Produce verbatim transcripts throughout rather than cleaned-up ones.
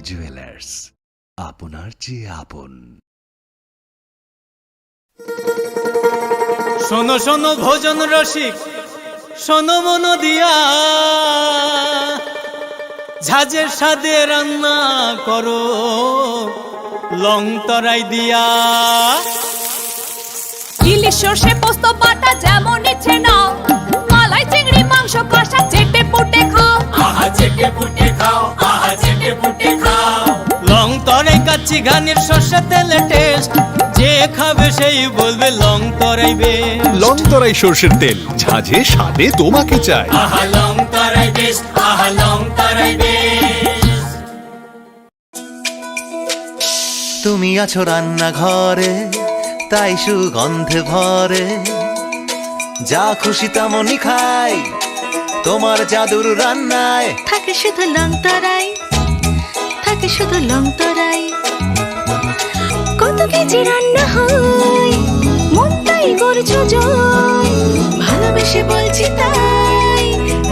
জুয়েলার্স, আপনার যে আপন। শোনো শোনো ভোজন রসিক, শোনো মন দিয়া, ঝাঁঝের স্বাদে রান্না করো লং তরাই দিয়া। ইলিশ সর্ষে পোস্ত বাটা যেমন ইচ্ছে নাও, মালাই চিংড়ি মাংস কষা চেটে পুটে খাও। আহা চেটে পুটে খাও, আহা চেটে পুটে খাও। লং তরাই কাচ্চি ঘানির সর্ষে তেলে টেস্ট, যে খাবে সেই বলবে লং তরাই বেস্ট। লং তরাই সর্ষের তেল, ঝাঁঝে স্বাদে তোমাকে চাই। আহা লং তরাই বেস্ট, আহা লং তরাই বেস্ট। তুমি আছো রান্নাঘরে, তাই সুগন্ধে ভরে। যা খুশি তেমনই খাই, তোমার জাদুর রান্নায়। থাকে শুধু লং তরাই, থাকে শুধু লং তরাই। কত কেজি রান্না হয়, মনটাই করছো জয়। ভালোবেসে বলছি তাই,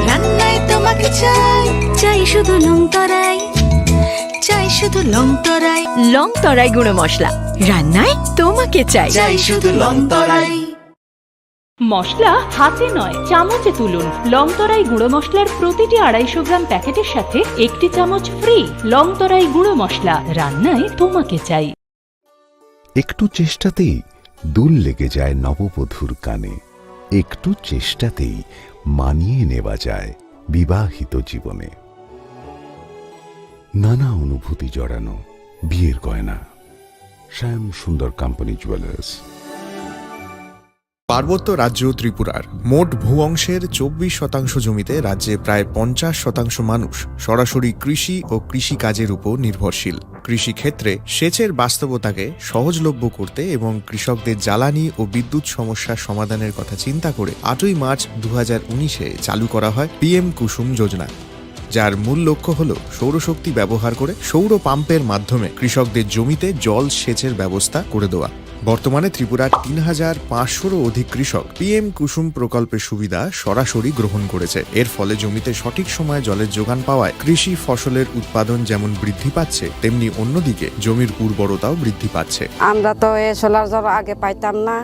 রান্নায় তোমাকে চাই। চাই শুধু লং তরাই, চাই শুধু লং তরাই। লং তরাই গুঁড়ো মশলা, রান্নায় তোমাকে চাই। চাই শুধু লং তরাই। মশলা হাতে নয়, চামচে তুলুন। লং তরাই গুঁড়ো মশলার প্রতিটি আড়াইশো গ্রাম প্যাকেটের সাথে একটি চামচ ফ্রি। লং তরাই গুঁড়ো মশলা, রান্নায় তোমাকে চাই। একটু চেষ্টাতেই দুল লেগে যায় নববধূর কানে, একটু চেষ্টাতেই মানিয়ে নেওয়া যায় বিবাহিত জীবনে। নানা অনুভূতি জড়ানো বিয়ের গয়না। শ্যাম সুন্দর কোম্পানি জুয়েলার্স। পার্বত্য রাজ্য ত্রিপুরার মোট ভূ অংশের চব্বিশ শতাংশ জমিতে রাজ্যে প্রায় পঞ্চাশ শতাংশ মানুষ সরাসরি কৃষি ও কৃষিকাজের উপর নির্ভরশীল। কৃষিক্ষেত্রে সেচের বাস্তবতাকে সহজলভ্য করতে এবং কৃষকদের জ্বালানি ও বিদ্যুৎ সমস্যা সমাধানের কথা চিন্তা করে আটই মার্চ দু হাজার উনিশে চালু করা হয় পিএম কুসুম যোজনা, যার মূল লক্ষ্য হল সৌরশক্তি ব্যবহার করে সৌর পাম্পের মাধ্যমে কৃষকদের জমিতে জল সেচের ব্যবস্থা করে দেওয়া। বর্তমানে ত্রিপুরার তিন হাজার পাঁচশোরও অধিক কৃষক পিএম কুসুম প্রকল্পের সুবিধা সরাসরি গ্রহণ করেছে। এর ফলে জমিতে সঠিক সময়ে জলের যোগান পাওয়ায় কৃষি ফসলের উৎপাদন যেমন বৃদ্ধি পাচ্ছে, তেমনি অন্যদিকে জমির উর্বরতাও বৃদ্ধি পাচ্ছে। আমরা তো এই সোলার জল আগে পাইতাম না,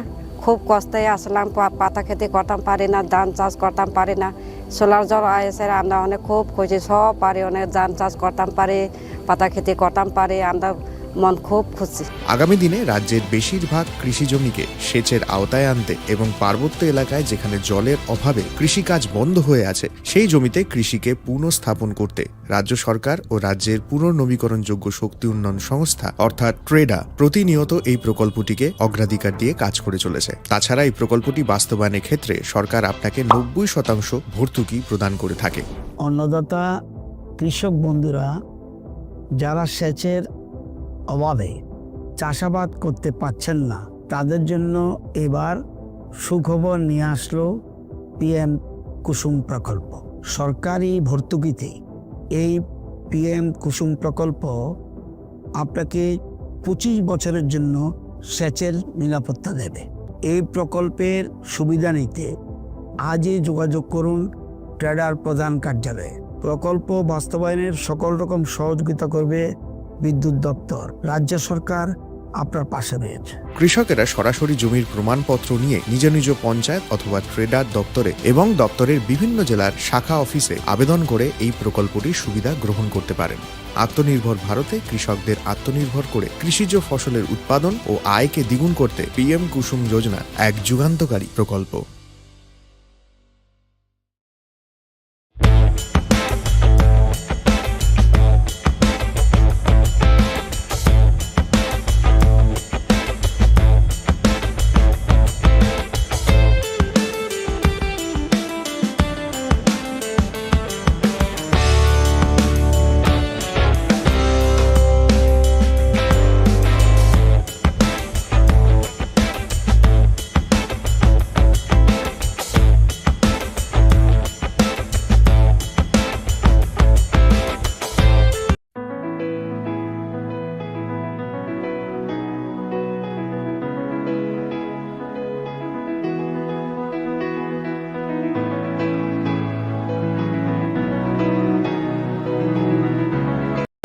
খুব কষ্টে আসলাম, পা-, পাতা খেতে করতাম পারি না, ধান চাষ করতাম পারি না। সোলার জল এসে আমরা অনেক খুব খুশি, সব পারি, অনেক ধান চাষ করতাম পারি, পাতা খেতে করতাম পারি, আমরা মন খুব খুশি। আগামী দিনে রাজ্যের বেশিরভাগ কৃষি জমিকে সেচের আওতায় আনতে এবং পার্বত্য এলাকায় যেখানে জলের অভাবে কৃষিকাজ বন্ধ হয়ে আছে, সেই জমিতে কৃষিকে পুনঃস্থাপন করতে রাজ্য সরকার ও রাজ্যের পুনর্নবীকরণযোগ্য শক্তি উন্নয়ন সংস্থা অর্থাৎ ট্রেডা প্রতিনিয়ত এই প্রকল্পটিকে অগ্রাধিকার দিয়ে কাজ করে চলেছে। তাছাড়া এই প্রকল্পটি বাস্তবায়নের ক্ষেত্রে সরকার আপনাকে নব্বই শতাংশ ভর্তুকি প্রদান করে থাকে। অন্নদাতা কৃষক বন্ধুরা যারা সেচের অভাবে চাষাবাদ করতে পারছেন না, তাদের জন্য এবার সুখবর নিয়ে আসলো পিএম কুসুম প্রকল্প। সরকারি ভর্তুকিতে এই পিএম কুসুম প্রকল্প আপনাকে পঁচিশ বছরের জন্য সেচের নিরাপত্তা দেবে। এই প্রকল্পের সুবিধা নিতে আজই যোগাযোগ করুন ট্রেডার প্রধান কার্যালয়ে। প্রকল্প বাস্তবায়নের সকল রকম সহযোগিতা করবে বিদ্যুৎ দপ্তর। রাজ্য সরকার আপনার পাশে রয়েছে। কৃষকেরা সরাসরি জমির প্রমাণপত্র নিয়ে নিজ নিজ পঞ্চায়েত অথবা ট্রেডার দপ্তরে এবং দপ্তরের বিভিন্ন জেলার শাখা অফিসে আবেদন করে এই প্রকল্পটির সুবিধা গ্রহণ করতে পারেন। আত্মনির্ভর ভারতে কৃষকদের আত্মনির্ভর করে কৃষিজ ফসলের উৎপাদন ও আয়কে দ্বিগুণ করতে পিএম কুসুম যোজনা এক যুগান্তকারী প্রকল্প।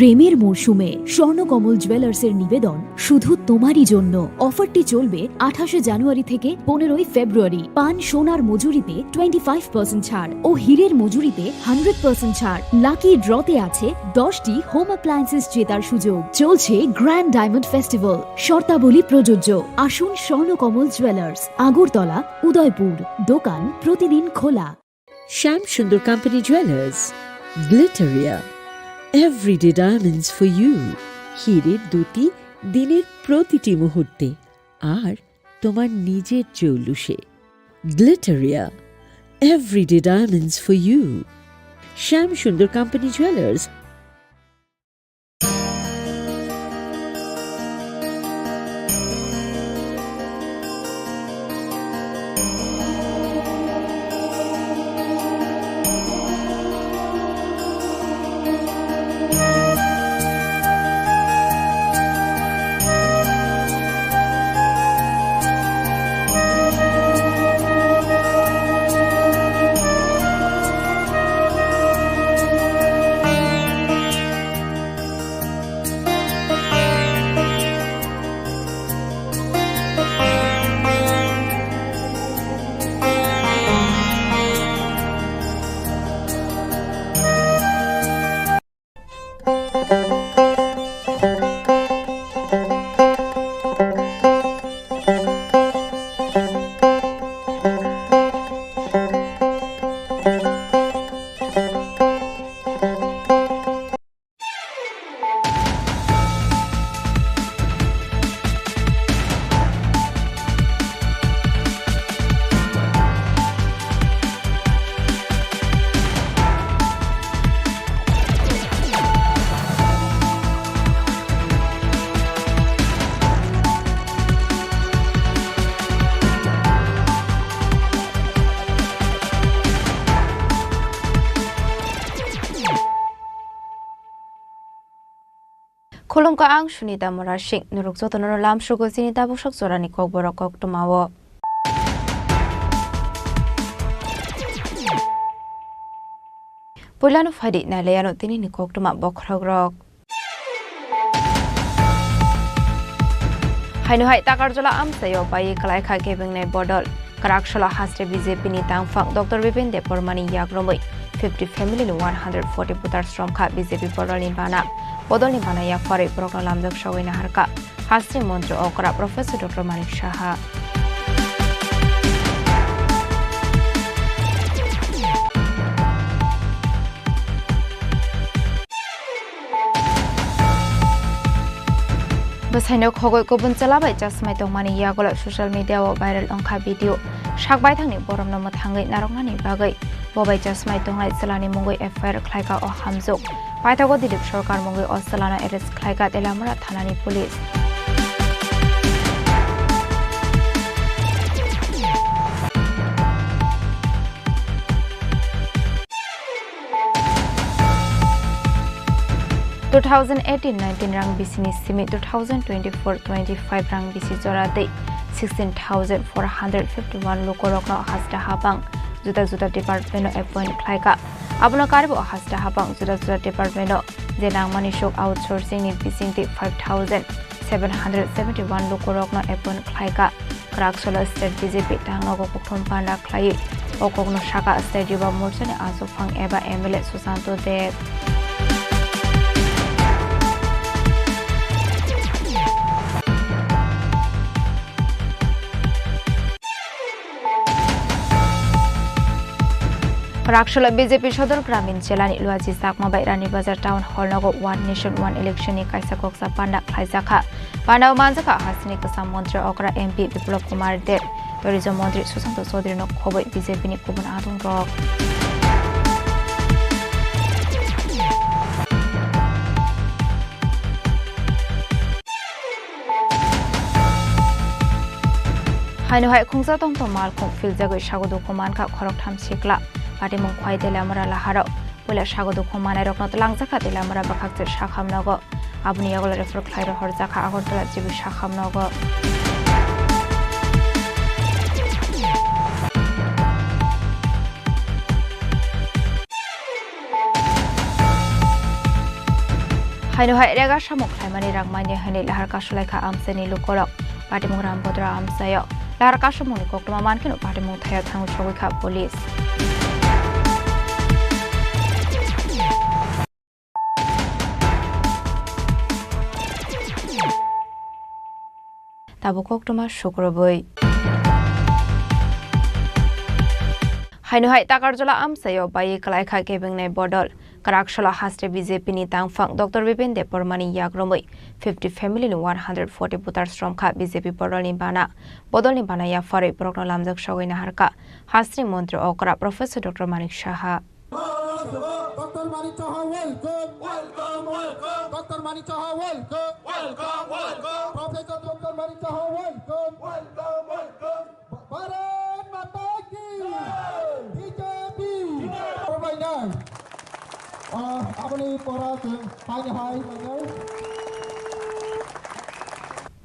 প্রেমের মরশুমে স্বর্ণকমল জুয়েলার্সের নিবেদন শুধু তোমারই জন্য। অফারটি চলবে আঠাশে জানুয়ারি থেকে পনেরোই ফেব্রুয়ারি। পান সোনার মজুরিতে টোয়েন্টি ফাইভ পার্সেন্ট ছাড় ও হীরের মজুরিতে হান্ড্রেড পার্সেন্ট ছাড়। লাকি ড্রতে আছে দশটি হোম অ্যাপ্লায়েন্সেস জেতার সুযোগ। চলছে গ্র্যান্ড ডায়মন্ড ফেস্টিভ্যাল, শর্তাবলী প্রযোজ্য। আসুন স্বর্ণকমল জুয়েলার্স, আগরতলা, উদয়পুর। দোকান প্রতিদিন খোলা। Shyam Sundar company jewellers, Glitteria, everyday diamonds for you. হীরের দ্যুতি দিনের প্রতিটি মুহূর্তে, আর তোমার নিজের জৌলুসে। Glitteria, everyday diamonds for you. Shyam Sundar company jewellers. Khulumkha, ang Sunita Murasing. Norok jotono lamsugo chini tabuksak jorani kokborok koktwmao. Puilano phaidi nailaiano tinini koktwma bokhorokrok. Haino hai Takarjala amchaio bai kwlaikha kebengnai bodol. Kwraksolo haste B J P ni tangphang Doctor Bipin Debbarma ni yakromwi fifty family ni one hundred forty voters romkha B J P bodol ni bana. Bodol ni bana yapharwi borokno lamjak sogwi naharkha haste montri okra Professor Doctor Manik Saha. Bwsaino khogwi kubun chwla bai chasmai tongmani yagulo social media o viral wngkha video. Sak baithangni boromno mwthangwi narwknani bagwi bo bai chasmai tongnai chwlani mungwi F I R khlaikha o hamjwk. Paithago Dilip Sarkar mungwi o chwlano arrest khlaikha Teliamura thanani police. Two thousand eighteen nineteen rang bisini simi two thousand twenty-four twenty-five rang bisi jora tei sixteen thousand four hundred fifty-one lukurokno hasta habang juda juda department-o appoint khlaikha. Abono karibo hasta habang juda juda department-o je nangmani sok outsourcing ni bisingtwi five thousand seven hundred seventy-one lukurokno appoint khlaikha. Kwraksolo state B J P tangnogo kokthum panda khlaiwi o kokno sakha state Yuba Morchani achukphang eba M L A Susanto Deb. Raksola B J P Sodor Gramin Jelani Luaji Chakma bai Rani Bazar Town Hall nogo One Nation One Election ni kaisa koksa panda khlaijakha. Pandao manjakha hasteni kwcham montri okra M P Biplab Kumar Deb, Tourism montri Susanto Chaudhary no khoboi B J P ni kubun adong rok. Haino hai khungsa tongtong malkhung philjagwi sago dukhu mankha khoroktham sikla. Patimung khwai Teliamura laharok puila sago dukhu manairokno twlangjakha Teliamura bwkhakche sakham nogo. Aboni yagulo refer khlai rohorjakha Agartala G B sakham nogo. Haino hai rega samung khlaimani rang manya hwnwi lahar kasulaikha amchaini lukorok. Patimung Rambodra amchaio lahar kasumungni koktwma mankheno patimung thaio thangwi sogwikha police. Tabuk koktwma sukrubwi. Haino hai Takarjala amchaio bai kwlaikha kebengni bodol. Kwraksalo haste B J P ni tangphang Doctor Bipin Debbarma ni yakrumwi fifty family ni one hundred forty voters romkha B J P bodolni bana. Bodolni bana yapharwi borokno lamjak sogwi naharkha hasteni montri okra Professor Doctor Manik Saha. Doctor Manik Saha, welcome. Welcome, welcome. Doctor Manik Saha, welcome. Welcome, welcome. Professor Doctor Manik Saha, welcome. Welcome, welcome. Bharat Mata ki. Jai. B J P. Jai. Purbainai. Ah, aboni pora chwng hai hai manai.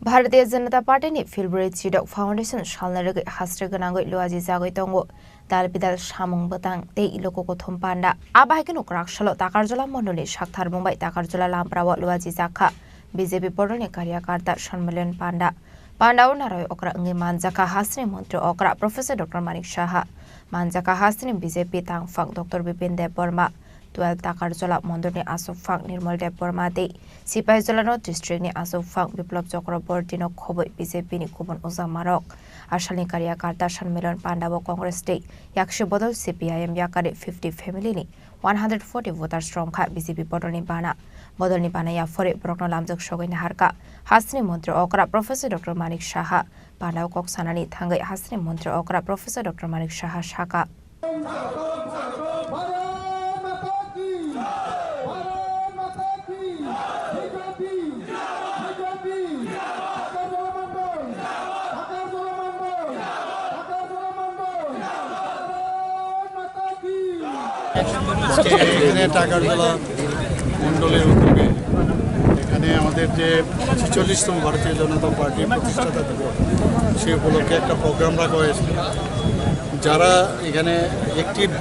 Bharatiya Janata Party ni Philbri Chidok Foundation salna rwgwi hasre gwnangwi luaji jagwi tongo. Dal bidal samung bwtang tei luku kuthum panda. Abo hai kheno kwraksalo Takarjala mondolni saktharmung bai Takarjala Lamprao luaji jakha B J P bodolni karyakarta Sonmilan Panda. Pandao naroi okra wngwi manjakha hasteni montri okra Professor Doctor Manik Saha, manjakha hasteni B J P tangphang Doctor Bipin Debbarma, twelve Takarjala mondolni aswkphang Nirmal Debbarma tei Sipaijala North District ni aswkphang Biplab Chakraborty no khobwi B J P ni kubun ujamarok. Asalni karyakarta Sonmilan Panda bo Congress tei Yakshi bodol C P I M yakarwi fifty family ni one hundred forty voters romkha B J P bodolni bana. Bodolni bana yaphori borokno lamjak sogwi naharkha hasteni montri okra Professor Doctor Manik Saha. Pandao kok sanani thangwi hasteni montri okra Professor Doctor Manik Saha sakha. এখানে টাকারজলা মণ্ডলের উদ্যোগে এখানে আমাদের যে ছেচল্লিশতম ভারতীয় জনতা পার্টির প্রতিষ্ঠাতা দিবস, সেই উপলক্ষে একটা প্রোগ্রাম রাখা হয়েছে। যারা এখানে অ্যাক্টিভ, আহ,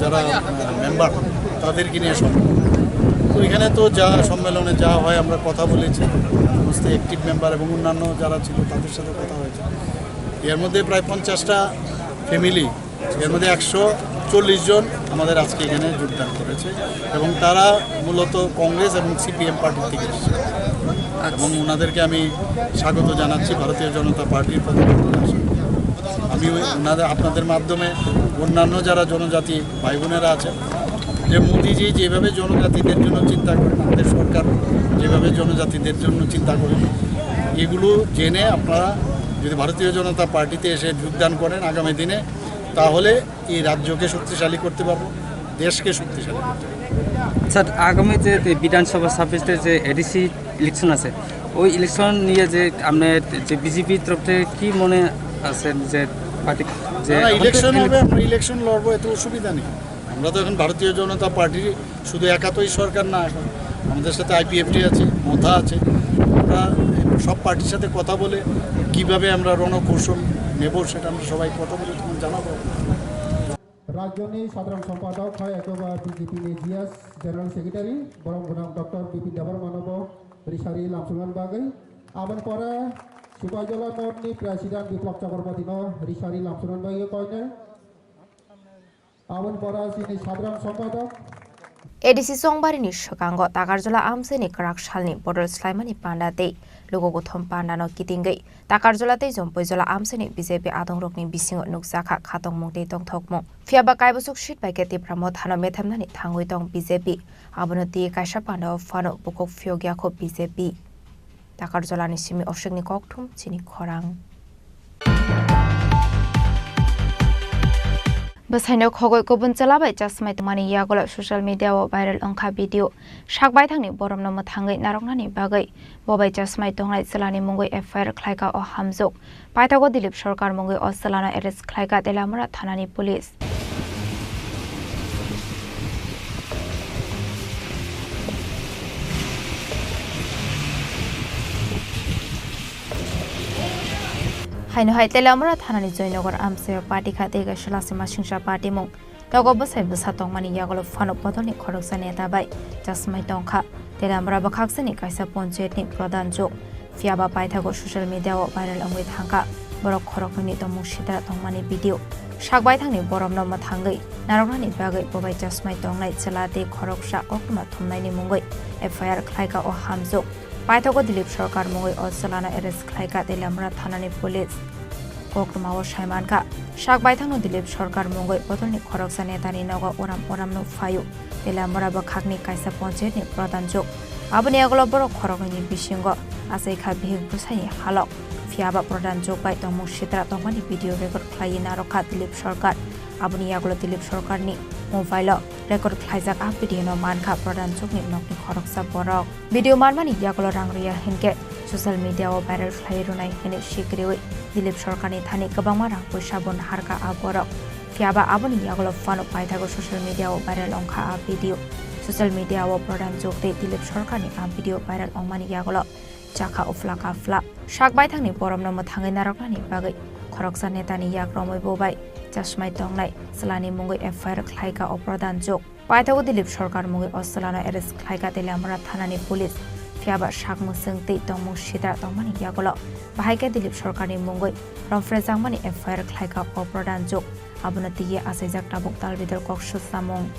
যারা, আহ, মেম্বার, তাদেরকে নিয়ে সম্মেলন। তো এখানে তো যা সম্মেলনে যা হয়, আমরা কথা বলেছি, সমস্ত অ্যাক্টিভ মেম্বার এবং অন্যান্য যারা ছিল, তাদের সাথে কথা হয়েছে। এর মধ্যে প্রায় পঞ্চাশটা ফ্যামিলি, এর মধ্যে একশো চল্লিশ জন আমাদের আজকে এখানে যোগদান করেছে এবং তারা মূলত কংগ্রেস এবং সিপিএম পার্টি থেকে এসেছে। এবং ওনাদেরকে আমি স্বাগত জানাচ্ছি ভারতীয় জনতা পার্টির পক্ষ থেকে। আমি ওই ওনাদের, আপনাদের মাধ্যমে অন্যান্য যারা জনজাতি ভাই বোনেরা আছেন, যে মোদিজি যেভাবে জনজাতিদের জন্য চিন্তা করেন, আমাদের সরকার যেভাবে জনজাতিদের জন্য চিন্তা করেন, এগুলো জেনে আপনারা যদি ভারতীয় জনতা পার্টিতে এসে যোগদান করেন আগামী দিনে, তাহলে এই রাজ্যকে শক্তিশালী করতে পারবো, দেশকে শক্তিশালী করতে পারবো। স্যার, আগামী যে, যে বিধানসভা ছাব্বিশে যে এডিসি ইলেকশন আছে, ওই ইলেকশন নিয়ে যে আপনার যে বিজেপির তরফ থেকে কি মনে আছে যে পার্টি যে না, না, এখন তো ইলেকশন এন- হবে, আমরা ইলেকশন লড়বো, এতে অসুবিধা নেই। আমরা তো এখন ভারতীয় জনতা পার্টি শুধু একা তো এই সরকার না, এখন আমাদের সাথে আইপিএফটি আছে, মথা আছে। আমরা সব পার্টির সাথে কথা বলে কিভাবে আমরা রণকৌশল নেব, সেটা আমরা সবাই কথা বলে তখন জানাবো। Rajyoni sadharan sompadak hai etoba B J P ni G S General Secretary, borom gwnang Doctor Bipin Debbarma no bo risari lamsulan bagwi. Aboni pore Sipaijala North ni President Biplab Chakraborty no risari lamsulan bagwi koinai. Aboni pore chini sadharan sompadak. A D C Chongbarini swkango Takarjala amchaini kwrak salni bodol swlaimani panda tei luku kuthum pandano kitingwi Takarjala tei Jompuijala amchaini B J P adongrokni bisingo nukjakha khatongmung tei tongthokmung. Phiyaba kaibosok seat bai khe Tipra Mothano methemnani thangwi tong B J P. Abono twiwi kaisa pandao phano bukhuk phiyokya kho B J P. Takarjalani simi Oshikni kokthum chini khorang. Bwsaino khogwi kubun chwla bai chasmai tongmani yagulo social media o viral wngkha video. Sak baithangni boromno mwthangwi narwknani bagwi bo bai chasmai tongnai chwlani mungwi F I R khlaikha o hamjwk. Paithago Dilip Sarkar mungwi o chwlano arrest khlaikha Teliamura thanani police. Haino hai Teliamura thanani Joynagar amchaio party kha tei kaisa lasima singsa party mung. Nogo bwsai bwsa tongmani yagulo phano bodolni khoroksa neta bai chasmai tongkha. Telamra bwkhaksani kaisa ponchayatni pradhan jwk. Phiyaba paithago social media-o viral wngwi thangkha borok khoroknwini tongmung sitra tongmani video. Sakbaithangni boromno mwthangwi narwknani bagwi bobai chasmai tongnai chwla tei khoroksa koktwma thumnaini mungwi F I R khlaikha o hamjwk. Paithago Dilip Sarkar mungwi o chwlano arrest khlaikha Telamra thanani police. Koktwmao saimankha, sakbaithangno Dilip Sarkar mungwi bodolni khoroksa netani nogo uram uramno phaio. Telamra bwkhakni kaisa ponchayatni pradhan jwk. Aboni yagulo borok khoroknwini bisingo achaikha bihik bwsaini halok. Phiyaba pradhan jwk bai tongmung sitra tongmani video record khlaiwi narwkha Dilip Sarkar. Aboni yagulo Dilip Sarkarni mobile-o record khlaijak a video-no mankha pradhan jwkni nokni khoroksa borok. Video manmani yagulo rang rwya hinkhe social media-o viral khlai rwnai hwnwi sikriwi Dilip Sarkarni thani kwbangma rang puisa bo naharkha a borok. Phiyaba aboni yagulo phano paithago social media-o viral wngkha a video. Social media-o pradhan jwk tei Dilip Sarkarni a video viral wngmani yagulo chakha uphla kaphla. Sakbaithangni boromno mwthangwi narwknani bagwi khoroksa netani yak romwi bobai chasmai tongnai chwlani mungwi F I R khlaikha o pradhan jwk. Paithago Dilip Sarkar mungwi o chwlano arrest khlaikha Telamra thanani police. Phiyaba sak mwswng tei tongmung sitra tongmani yagulo bahai khe Dilip Sarkarni mungwi romphrejakmani F I R khlaikha o pradhan jwk. Abono twiwi achaijak tabuk tal bidal kok swchamung.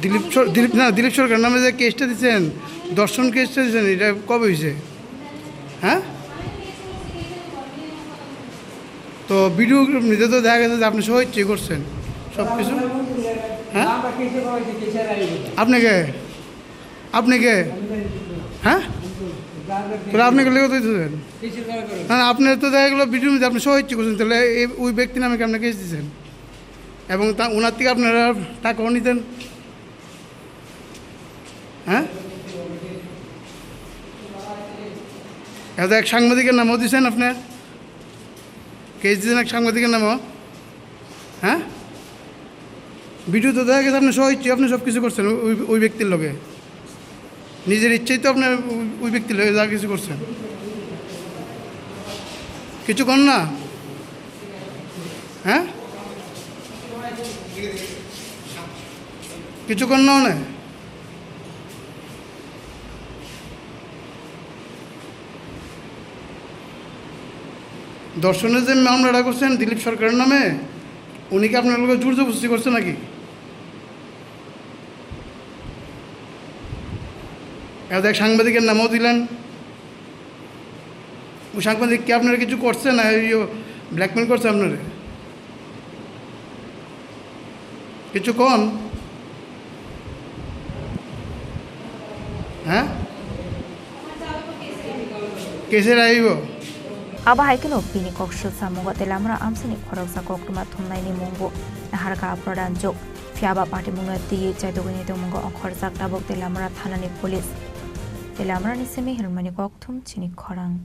Dilip সর-, দিলীপ, না, দিলীপ সরকার নামে যে কেসটা দিচ্ছেন, ধর্ষণ কেসটা দিচ্ছেন, এটা কবে হয়েছে? হ্যাঁ? তো ভিডিও নিতে তো দেখা গেছে যে আপনি সহ ইচ্ছে করছেন সব কিছু। হ্যাঁ? আপনি কে? আপনি কে? হ্যাঁ? তাহলে আপনি কে লিখে দিতেছেন? না, না, আপনি তো দেখা গেলো ভিডিওর মধ্যে আপনি সহ ইচ্ছে করছেন, তাহলে এই, ওই ব্যক্তি নামে কি আপনি কেস দিচ্ছেন? এবং তা, ওনার থেকে আপনারা টাকাও নিতেন? হ্যাঁ? এটা এক সাংবাদিকের নামও দিচ্ছেন আপনি? কেস দিচ্ছেন এক সাংবাদিকের নামও? হ্যাঁ? ভিডিও তো দেখা গেছে আপনি সহ ইচ্ছে, আপনি সব কিছু করছেন ওই, ওই ব্যক্তির লগে। নিজের ইচ্ছেই তো আপনি ওই, ওই ব্যক্তির লগে যা কিছু করছেন। কিছু কর না? হ্যাঁ? কিছু কর না মানে? ধর্ষণের যে মামলাটা করছেন দিলীপ সরকারের নামে, উনি কি আপনার লগে জোর জবরদস্তি করছে নাকি? এটা এক সাংবাদিকের নামও দিলেন। ওই সাংবাদিক কি আপনারা কিছু করছে না, এই ব্ল্যাকমেল করছে আপনারা? কিছু কন? হ্যাঁ? কেসের আইব? Abo hai kheno bini kok swchamung o Telamra amchaini khoroksa koktwma thumnaini mungbo naharkha a pradhan jwk. Phiyaba patimungno twiwi chaitugwini tongmungo ongkhorjak tabuk Telamra thanani police. Telamrani simi hinmani kokthum chini khorang.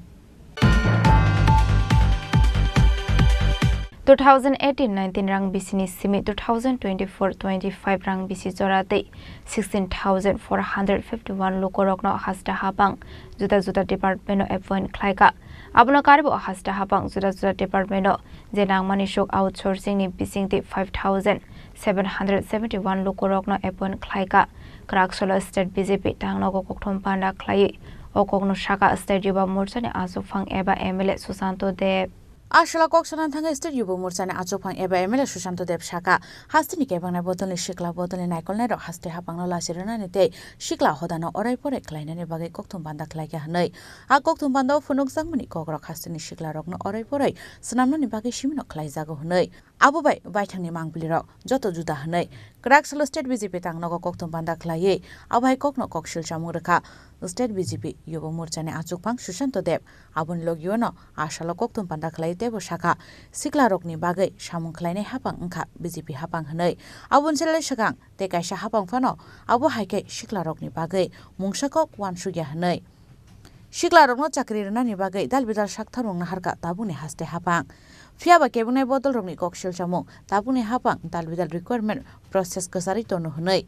Two thousand eighteen nineteen rang bisini simi two thousand twenty-four twenty-five rang bisi jora tei sixteen thousand four hundred fifty-one lukurokno haste hapang juda juda department-o appoint khlaikha. Abono karwi bo haste hapang juda juda department-o je nangmani swk outsourcing ni bisingtwi five thousand seven hundred seventy-one lukurokno appoint khlaikha. Kwrak solo state B J P tangnogo kokthum panda khlaiwi o kokno sakha state Yuba Morchani achukphang eba M L A Sushanto Deb. A salo kok sana thangwi state Yuba Morchani achukphang eba M L A Sushanto Deb sakha, hasteni kebengna bodolni sikla bodolni naikolnairok haste hapangno lachi rwnani tei sikla hodano orai porai khlainani bagwi kokthum panda khlaikha hwnwi. A kokthum pandao phunukjakmani kokrok hasteni siklarokno orai porai swnamnani bagwi simino khlaijago hwnwi. Abo bai baithangni mangpilirok joto juda hwnwi kwrak salo state B J P tangnogo kokthum panda khlaiwi abo hai kokno koksil chamung rwkha state B J P Yuba Morchani achukphang Sushanto Deb. Aboni logio no a salo kokthum panda khlaiwi teibo sakha, siklarokni bagwi samung khlainai hapang wngkha B J P hapang hwnwi. Aboni salai swkang tei kaisa hapang phano abo hai khe siklarokni bagwi mungsa kok uansukya hwnwi. Siklarokno chakri rwnani bagwi dal bidal saktharmung naharkha tabukni haste hapang. Phiyaba kebengnairokni kok silchamung tabukni hapang dal bidal requirement process kwcharwi tono hwnwi.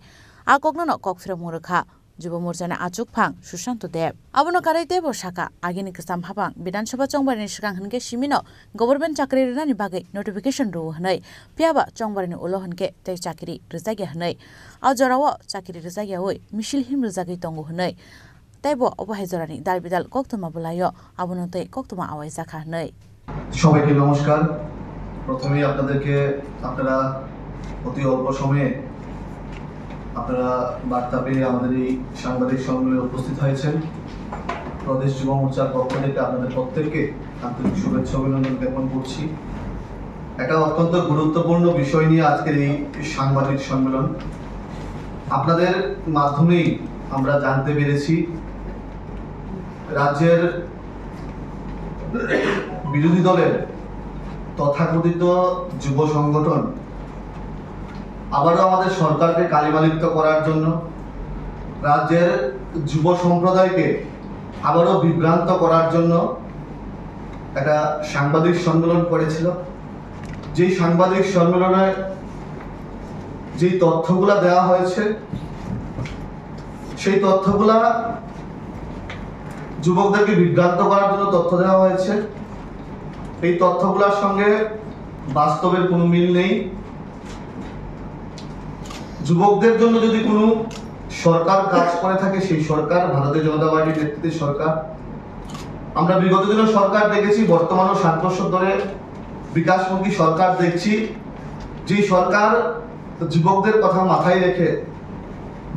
A kokno no kok phirokmung rwkha Jubo Morchani achukphang Sushanto Deb. Abono karwi teibo sakha, agini kwcham haphang Bidhan Sabha chongbarini swkang hwnkhe simino government chakri rwnani bagwi notification rwo hwnwi, phiyaba chongbarini ulo hwnkhe tei chakri rwjakya hwnwi. A jorao chakri rwjakyawi misil him rwjagwi tongo hwnwi. Teibo obo hai jorani dal bidal koktwma bwlaio abono tei koktwma awaijak kha hwnwi. সবাইকে নমস্কার। প্রথমেই আপনাদেরকে, আপনারা অতি অল্প সময়ে আপনারা বার্তা পেয়ে আমাদের এই সাংবাদিক সম্মেলনে উপস্থিত হয়েছেন। প্রদেশ যুব মোর্চার পক্ষ থেকে আপনাদের প্রত্যেককে আন্তরিক শুভেচ্ছা অভিনন্দন জ্ঞাপন করছি। একটা অত্যন্ত গুরুত্বপূর্ণ বিষয় নিয়ে আজকের এই সাংবাদিক সম্মেলন। আপনাদের মাধ্যমেই আমরা জানতে পেরেছি রাজ্যের বিরোধী দলের তথাকথিত যুব সংগঠন আবারও আমাদের সরকারকে কালিমালিপ্ত করার জন্য, রাজ্যের যুব সম্প্রদায়কে আবারও বিভ্রান্ত করার জন্য একটা সাংবাদিক সম্মেলন করেছিল। যেই সাংবাদিক সম্মেলনে যেই তথ্যগুলা দেওয়া হয়েছে, সেই তথ্যগুলা যুবকদেরকে বিভ্রান্ত করার জন্য তথ্য দেওয়া হয়েছে। এই তথ্যগুলোর সঙ্গে বাস্তবের কোনো মিল নেই। যুবকদের জন্য যদি কোনো সরকার কাজ করে থাকে, সেই সরকার ভারতীয় জনতা পার্টির নেতৃত্বে সরকার। আমরা বিগত দিনের সরকার দেখেছি, বর্তমানেও সাত বছর ধরে বিকাশমুখী সরকার দেখছি। যে সরকার যুবকদের কথা মাথায় রেখে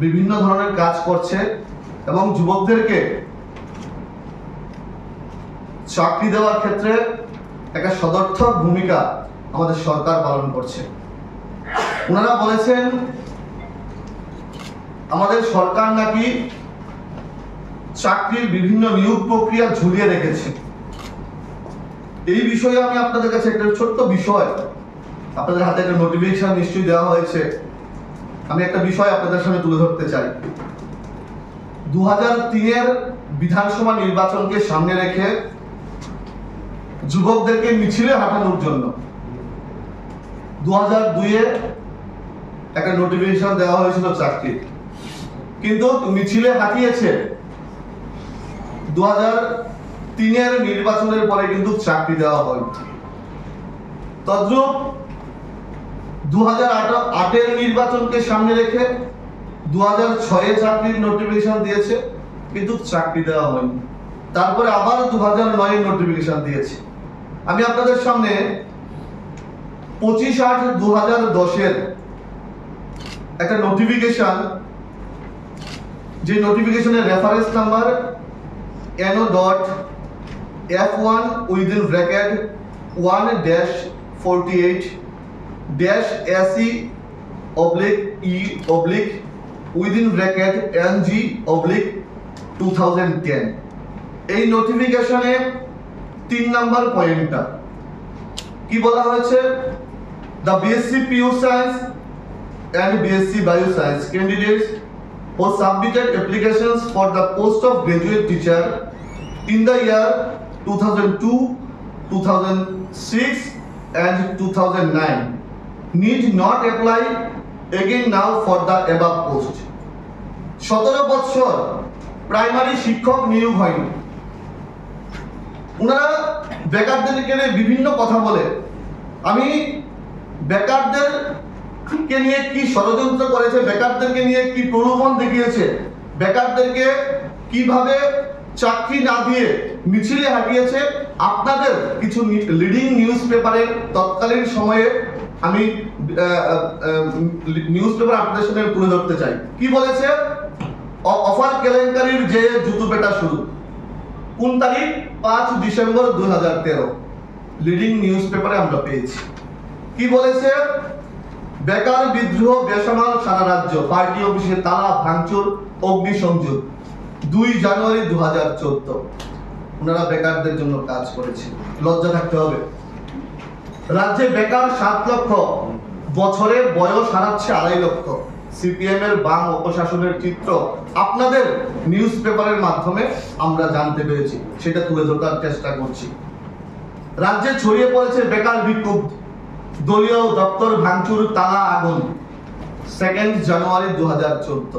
বিভিন্ন ধরনের কাজ করছে এবং যুবকদেরকে চাকরি দেওয়ার ক্ষেত্রে একটা সদর্থক ভূমিকা আমাদের সরকার পালন করছে। ওনারা বলেছেন, আমাদের সরকার নাকি চাকরির বিভিন্ন নিয়োগ প্রক্রিয়া ঝুলিয়ে রেখেছে। এই বিষয়ে আমি আপনাদের কাছে একটা ছোট্ট বিষয়, আপনাদের হাতে একটা নোটিফিকেশন নিশ্চয়ই দেওয়া হয়েছে, আমি একটা বিষয় আপনাদের সামনে তুলে ধরতে চাই। দু হাজার তিনের বিধানসভা নির্বাচনকে সামনে রেখে যুবকদেরকে মিছিলে হাঁটানোর জন্য দু হাজার দুইয়ে একটা নোটিফিকেশন দেওয়া হয়েছিল চাকরি, কিন্তু মিছিলে হাঁটিয়েছে দু হাজার তিনের নির্বাচনের পরে কিন্তু চাকরি দেওয়া হয়নি। তদ্রূপ দু হাজার আটের নির্বাচনকে সামনে রেখে দু হাজার ছয়ে চাকরির নোটিফিকেশন দিয়েছে, কিন্তু চাকরি দেওয়া হয়নি। তারপরে আবার দু হাজার নয়ে নোটিফিকেশন দিয়েছে। আমি আপনাদের সামনে পঁচিশ আট দু হাজার দশের একটা নোটিফিকেশন, যে নোটিফিকেশনের reference number NO dot F one within bracket one dash forty eight dash AC oblique E oblique within bracket NG oblique two thousand ten. এই নোটিফিকেশনে তিন নাম্বার পয়েন্টটা কি বলা হয়েছে? The B S C Pure Science and B S C Bio Science candidates who submitted applications for the post of graduate teacher in the year two thousand two, two thousand six and two thousand nine need not apply again now for the above post. সতেরো বছর প্রাইমারি শিক্ষক নিয়োগ হয়নি। ওনারা বেকারদেরকে নিয়ে বিভিন্ন কথা বলে। আমি বেকারদেরকে নিয়ে কি ষড়যন্ত্র করেছে, বেকারদেরকে নিয়ে কি প্রলোভন দেখিয়েছে, বেকারদেরকে কিভাবে চাকরি না দিয়ে মিছিলে হাঁটিয়েছে, আপনাদের কিছু নি-, লিডিং নিউজ পেপারের তৎকালীন সময়ে আমি, আহ, আহ, আহ, নিউজ পেপার আপনাদের সামনে তুলে ধরতে চাই। কি বলেছে? অ-, অফার কেলেঙ্কারির যে জুতু পেটা শুরু। কোন তারিখ? পাঁচ ডিসেম্বর দুই হাজার তেরো। লিডিং নিউজ পেপারে আমরা পেয়েছি। কি বলেছে? বেকার বিদ্রোহ বেসামাল সারা রাজ্য, পার্টি অফিসে তালা ভাঙচুর, অগ্নিসংযোগ, দুই জানুয়ারি দু হাজার চোদ্দ। ওনারা বেকারদের জন্য কাজ করেছে, লজ্জা থাকতে হবে। রাজ্যে বেকার সাত লক্ষ, বছরে বয়স হারাচ্ছে আড়াই লক্ষ। সিপিএম এর বাম অপশাসনের চিত্র আপনাদের নিউজ পেপারের মাধ্যমে আমরা জানতে পেরেছি, সেটা তুলে ধরার চেষ্টা করছি। রাজ্যে ছড়িয়ে পড়েছে বেকার বিক্ষোভ, দলীয় দপ্তর ভাঙচুর, তালা আগুন। Second January দু হাজার চোদ্দ।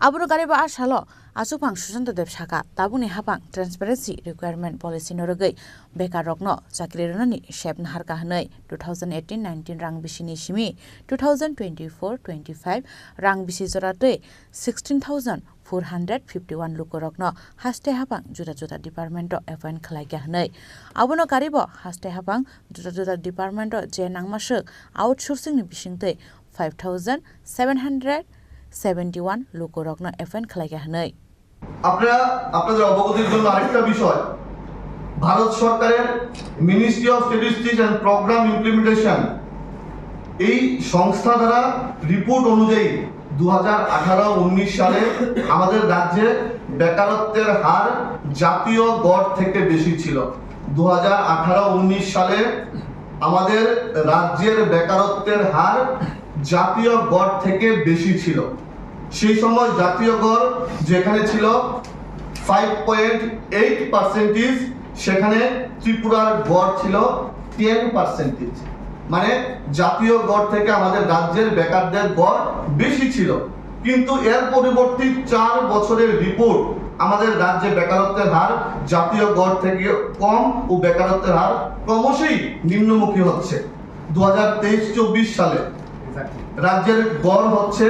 Abono kariba a salo Achukphang Susanto Deb saka, tabukni haphang transparency requirement policy no rwgwi bekar rokno chakri rwnani sep naharkha hwnwi two thousand eighteen nineteen rang bisini simi two thousand twenty-four twenty-five rang bisi jora twi sixteen thousand four hundred fifty-one lukurokno haste haphang juda juda department o appoint khlaikha hwnwi. Abono karibo haste haphang juda juda department o je nangmaswk outsourcing ni bisingtwi five thousand seven hundred seventy-one lukurokno appoint khlaikha hwnwi. আপনারা, আপনাদের অবগতির জন্য আরেকটা বিষয়, ভারত সরকারের Ministry of Statistics and Program Implementation এই সংস্থা দ্বারা রিপোর্ট অনুযায়ী দু হাজার আঠারো উনিশ সালে আমাদের রাজ্যে বেকারত্বের হার জাতীয় গড় থেকে বেশি ছিল। দু হাজার আঠারো উনিশ সালে আমাদের রাজ্যের বেকারত্বের হার জাতীয় গড় থেকে বেশি ছিল। সেই সময় জাতীয় গড় যেখানে ছিল ফাইভ পয়েন্ট এইট পার্সেন্টেজ, সেখানে ত্রিপুরার গড় ছিল টেন পার্সেন্টেজ। মানে, জাতীয় গড় থেকে আমাদের রাজ্যের বেকারদের গড় বেশি ছিল। কিন্তু এর পরবর্তী চার বছরের রিপোর্ট আমাদের রাজ্যে বেকারত্বের হার জাতীয় গড় থেকে কম ও বেকারত্বের হার ক্রমশই নিম্নমুখী হচ্ছে। দু হাজার তেইশ চব্বিশ সালে রাজ্যের গড় হচ্ছে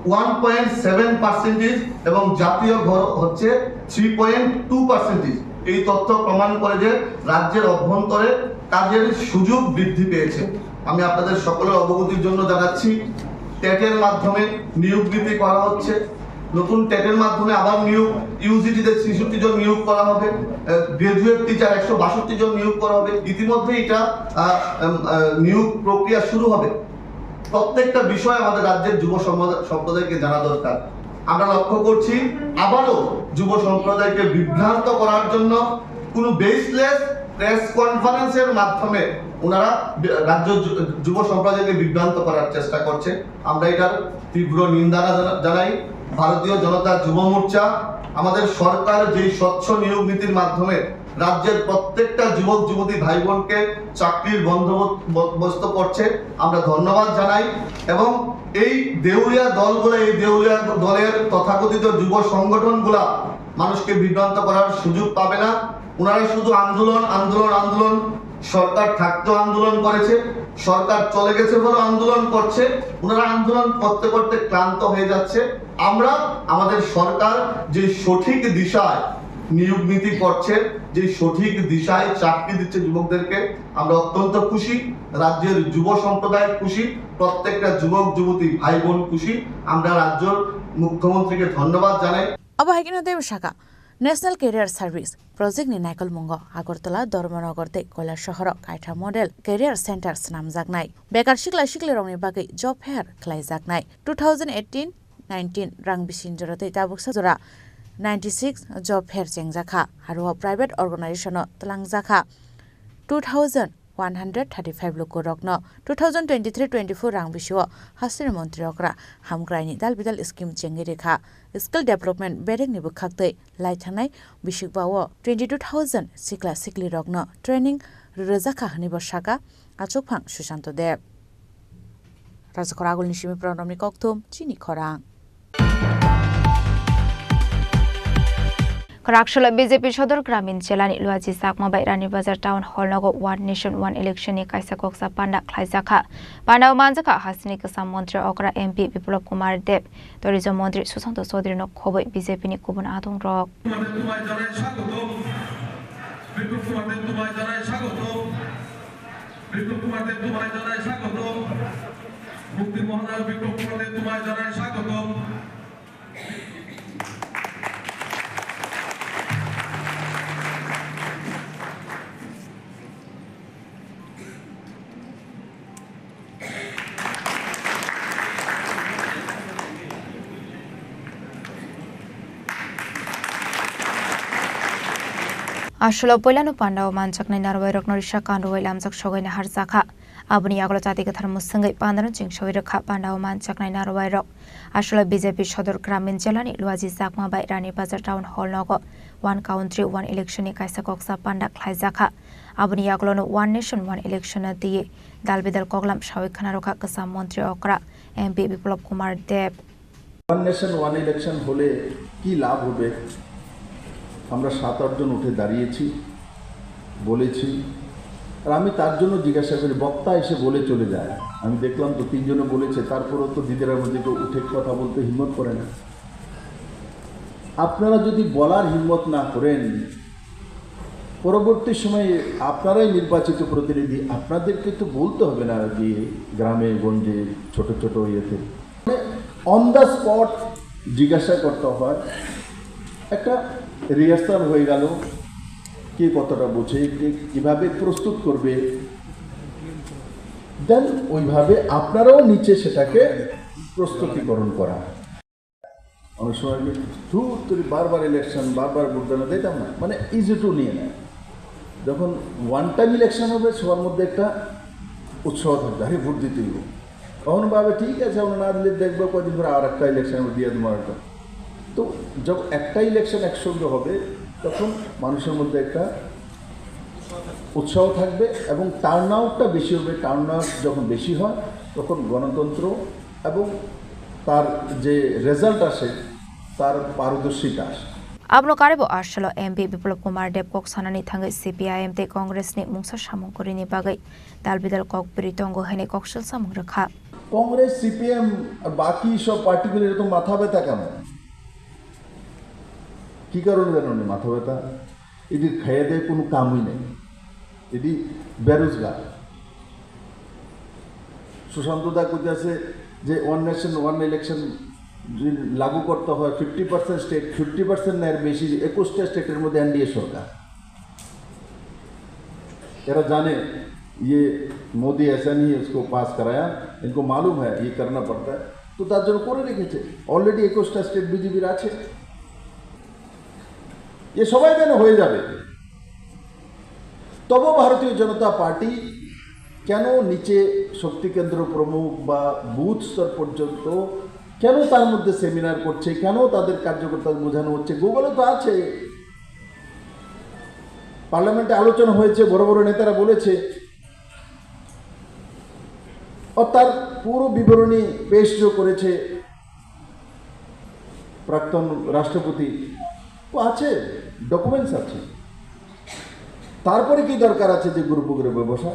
ওয়ান পয়েন্ট সেভেন পার্সেন্টেজ এবং জাতীয় গড় হচ্ছে থ্রি পয়েন্ট টু পার্সেন্টেজ। এই তথ্য প্রমাণ করে যে রাজ্যের অভ্যন্তরে কাজের সুযোগ বৃদ্ধি পেয়েছে। আমি আপনাদের সকলের অবগতির জন্য জানাচ্ছি, টেটের মাধ্যমে নিয়োগ নীতি করা হচ্ছে। নতুন টেটের মাধ্যমে আবার নিয়োগ, ইউজিটিতে ছেষট্টি জন নিয়োগ করা হবে, গ্র্যাজুয়েট টিচার একশো বাষট্টি জন নিয়োগ করা হবে। ইতিমধ্যে এটা, আহ, উম, আহ, নিয়োগ প্রক্রিয়া শুরু হবে। প্রত্যেকটা বিষয় আমাদের রাজ্যের যুব সম্প্রদা-, সম্প্রদায়কে জানা দরকার। আমরা লক্ষ্য করছি, আবারও যুব সম্প্রদায়কে বিভ্রান্ত করার জন্য কোনো বেসলেস প্রেস কনফারেন্সের মাধ্যমে ওনারা বি-, রাজ্য যু-, যুব সম্প্রদায়কে বিভ্রান্ত করার চেষ্টা করছে। আমরা এটার তীব্র নিন্দা জানা-, জানাই। ভারতীয় জনতা যুব মোর্চা, আমাদের সরকার যেই স্বচ্ছ নিয়োগ নীতির মাধ্যমে রাজ্যের প্রত্যেকটা যুবক যুবতী ভাই বোনকে চাকরির বন্দোবস্ত করছে, আমরা ধন্যবাদ জানাই। এবং এই দেউলিয়া দলগুলো, এই দেউলিয়া দলের তথাকথিত যুব সংগঠনগুলা মানুষকে বিভ্রান্ত করার সুযোগ পাবে না। ওনারা শুধু আন্দোলন, আন্দোলন, আন্দোলন, সরকার থাকতেও আন্দোলন করেছে, সরকার চলে গেছে বলে আন্দোলন করছে। ওনারা আন্দোলন করতে করতে ক্লান্ত হয়ে যাচ্ছে। আমরা আমাদের সরকার যে সঠিক দিশায় নিয়োগ নীতি করছে, যে সঠিক দিশায় চাকরি দিচ্ছে যুবকদেরকে, আমরা অত্যন্ত খুশি। রাজ্যের যুব সম্প্রদায় খুশি, প্রত্যেকটা যুবক যুবতী ভাই বোন খুশি। আমরা রাজ্যর মুখ্যমন্ত্রীকে ধন্যবাদ জানাই। Abo hai kheno teibo saka, National Career Service Project ni naikolmungo Agartala, Dharmanagar tei Kailasahar o kaitha Model Career Center swnamjaknai. Bekar sikla siklirokni bagwi job fair khlaijaknai. Two thousand eighteen nineteen rang bising jora tei tabuksa jora ninety six job fair chengjakha, aro private organization o twlangjakha two thousand one hundred thirty-five lukurokno two thousand twenty-three twenty-four rang bisio hasteni montri okra hamkraini dal bidal scheme chengwi rikha. Skill development berekni bwkhaktwi lai thangnai bisikbao twenty-two thousand sikla siklirokno training rwrwjakha hwnwibo saka Achukphang Susanto Deb. Rajakhor agulni simi Pranobni kokthum chini khorang. Khwraksalo B J P Sodor Gramin Jelani Luaji Chakma bai Rani Bazar Town Hall nogo One Nation One Election ni kaisa koksa panda khlaijakha. Pandao manjakha hasteni kwcham montri okra M P Biplab Kumar Deb, tourism montri Susanto Chaudhary no khobwi B J P ni kubun adong rok. Biplab কুমার দেব তোমায় জানাই স্বাগতম। বিপ্লব কুমার দেব তোমায় জানাই স্বাগতম। মুক্তি মহানায়ক বিপ্লব কুমার দেব তোমায় জানাই স্বাগতম। Aswklo puilano pandao manjaknai narwuirokno risa kanrwui lamjak sogwi naharjakha. Aboni yagulo chati kwthar mwswngwi pandano chwngsawi rwkha pandao manjaknai narwai rok. Aswlai B J P Sodor Gramin Jilani Luaji Chakma bai Rani Bazar Town Hall nogo One Country, One Election ni kaisa koksa panda khlaijakha. Aboni yagulono One Nation, One Election no twiwi dal bidal koklam sawi khwna rwkha kwcham montri okra M P Biplab Kumar Deb. One nation one election হলে কি লাভ হবে? আমরা সাত আটজন উঠে দাঁড়িয়েছি, বলেছি। আর আমি তার জন্য জিজ্ঞাসা করি, বক্তা এসে বলে চলে যায়। আমি দেখলাম তো তিনজনে বলেছে, তারপরেও তো দিদিরা মধ্যে কেউ উঠে কথা বলতে হিম্মত করে না। আপনারা যদি বলার হিম্মত না করেন, পরবর্তী সময়ে আপনারাই নির্বাচিত প্রতিনিধি, আপনাদেরকে তো বলতে হবে না যে গ্রামে গঞ্জে ছোট ছোট ইয়েতে। অন দ্য স্পট জিজ্ঞাসা করতে হয়, একটা রিহার্সাল হয়ে গেল, কে কতটা বোঝে, কে কীভাবে প্রস্তুত করবে, দেন ওইভাবে আপনারাও নিচে সেটাকে প্রস্তুতিকরণ করা। অনেক সময় আমি ধুর তুই বারবার ইলেকশন, বারবার ভোট দেনা দিতাম না, মানে ইজি টু নিয়ে নেয়। যখন ওয়ান টাইম ইলেকশন হবে, সবার মধ্যে একটা উৎসাহ থাকবে, আরে ভোট দিতে হইব। তখন ভাবে, ঠিক আছে, আমরা না দিলে দেখবো কয়দিন পরে আর একটা ইলেকশন আমরা দিয়ে দেবো আরেকটা। তো যখন একটা ইলেকশন একসঙ্গে হবে, তখন মানুষের মধ্যে একটা উৎসাহ থাকবে এবং টার্ন আউটটা বেশি হবে। টার্ন আউট যখন বেশি হয়, তখন গণতন্ত্র এবং তার যে রেজাল্ট আসে, তার পারদর্শিতা আসে। Abono karwi bo aswlo M P Biplab Kumar Deb kok sanani thangwi C P I M tei Congress ni mungsa samung kwrwini bagwi dal bidal kok bwrwi tongo hwnwi kok swlsamung rwkha. Congress, CPM আর বাকি সব পার্টিগুলোর এত মাথা ব্যথা কেন? কি কারণে জানো না মাথা ব্যথা? এদের খাইয়া দেয় কোনো কামই নেই, এটি বেরোজগার। সুশান্ত দা কইতেছে যে ওয়ান নেশন ওয়ান ইলেকশন যদি লাগু করতে হয়, fifty percent state, fifty percent না এর বেশি, একুশটা স্টেটের মধ্যে এনডিএ সরকার। এরা জানে ये मोदी ऐसा नहीं है, इसको पास कराया, इनको मालूम है ये करना पड़ता है, তো তার জন্য করে রেখেছে। অলরেডি একুশটা স্টেট বিজেপির আছে, এ সবাই যেন হয়ে যাবে। তবু ভারতীয় জনতা পার্টি কেন নিচে শক্তি কেন্দ্র প্রমুখ বা বুথ স্তর পর্যন্ত কেন তার মধ্যে সেমিনার করছে, কেন তাদের কার্যকর্তা বোঝানো হচ্ছে? গুগলে তো আছে, পার্লামেন্টে আলোচনা হয়েছে, বড় বড় নেতারা বলেছে। আর তার পুরো বিবরণী পেশ যে করেছে প্রাক্তন রাষ্ট্রপতি, ও আছে, ডকুমেন্টস আছে। তারপরে কি দরকার আছে যে গ্রুপ গ্রুপে বসা?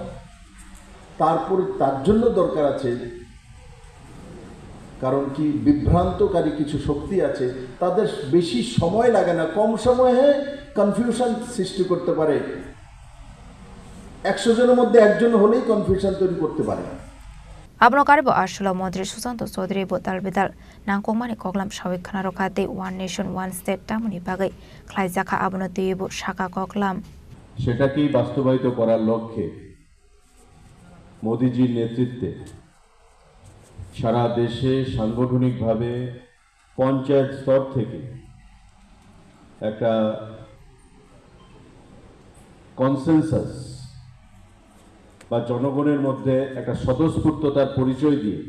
তারপরে তার জন্য দরকার আছে, কারণ কি, বিভ্রান্তকারী কিছু শক্তি আছে, তাদের বেশি সময় লাগে না, কম সময়ে কনফিউশন সৃষ্টি করতে পারে। একশো জনের মধ্যে একজন হলেই কনফিউশন তৈরি করতে পারে। Abono karwi bo aswlo montri Susanto Chaudhary bo dal bidal nangkukmani koklam sawi khwna rwkha tei One Nation One State tamoni bagwi khlaijakha, abono twiwi bo sakha koklam. সেটাকেই বাস্তবায়িত করার লক্ষ্যে মোদিজির নেতৃত্বে সারা দেশে সাংগঠনিকভাবে পঞ্চায়েত স্তর থেকে একটা কনসেনসাস বা জনগণের মধ্যে একটা স্বতঃস্ফূর্ততার পরিচয় দিয়ে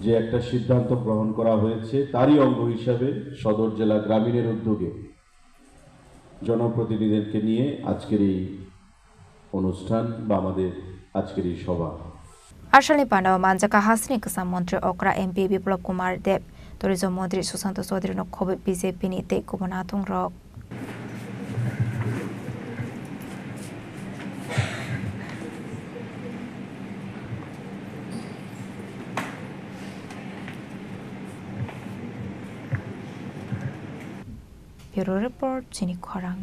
যে একটা সিদ্ধান্ত গ্রহণ করা হয়েছে, তারই অঙ্গ হিসাবে সদর জেলা গ্রামীণের উদ্যোগে জনপ্রতিনিধিদেরকে নিয়ে আজকের এই অনুষ্ঠান বা আমাদের আজকের এই সভা। Asalni pandao manjakha hasini kwcham montri okra M P Biplab Kumar Deb, tourism montri Susanto Chaudhary no khobwi B J P ni tei kubun atung rok. Bureau Report, chini khorang.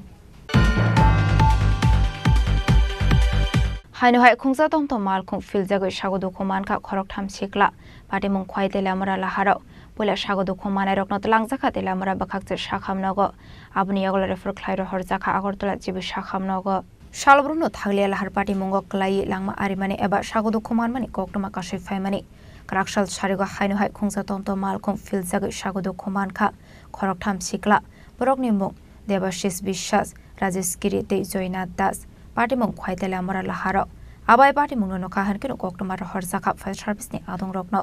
Haino hai khungsa tom tom malkhung philjagwi sago dukhu mankha khoroktham sikla. Patimung khwai tei lamura laharok. Puila sago dukhu manairokno twlangjakha tei lamura bwkhakche sakham nogo. Aboni yagulo refer khlai rohorjakha Agartala G B sakham nogo. Salbrumno thakliya lahar patimungo kwlaiwi langma arimani eba sago dukhu manmani koktwma kasui phaimani. Kwraksal sarigo haino hai khungsa tom tom malkhung philjagwi sago dukhu mankha khoroktham sikla. Borokni mung Debashis Biswas, Rajesh Giri tei Joynath Das. Patimung khwai tei lamura laharok. Abai patimungno nokha hwnkheno koktwma rohorjakha fire service ni adongrokno.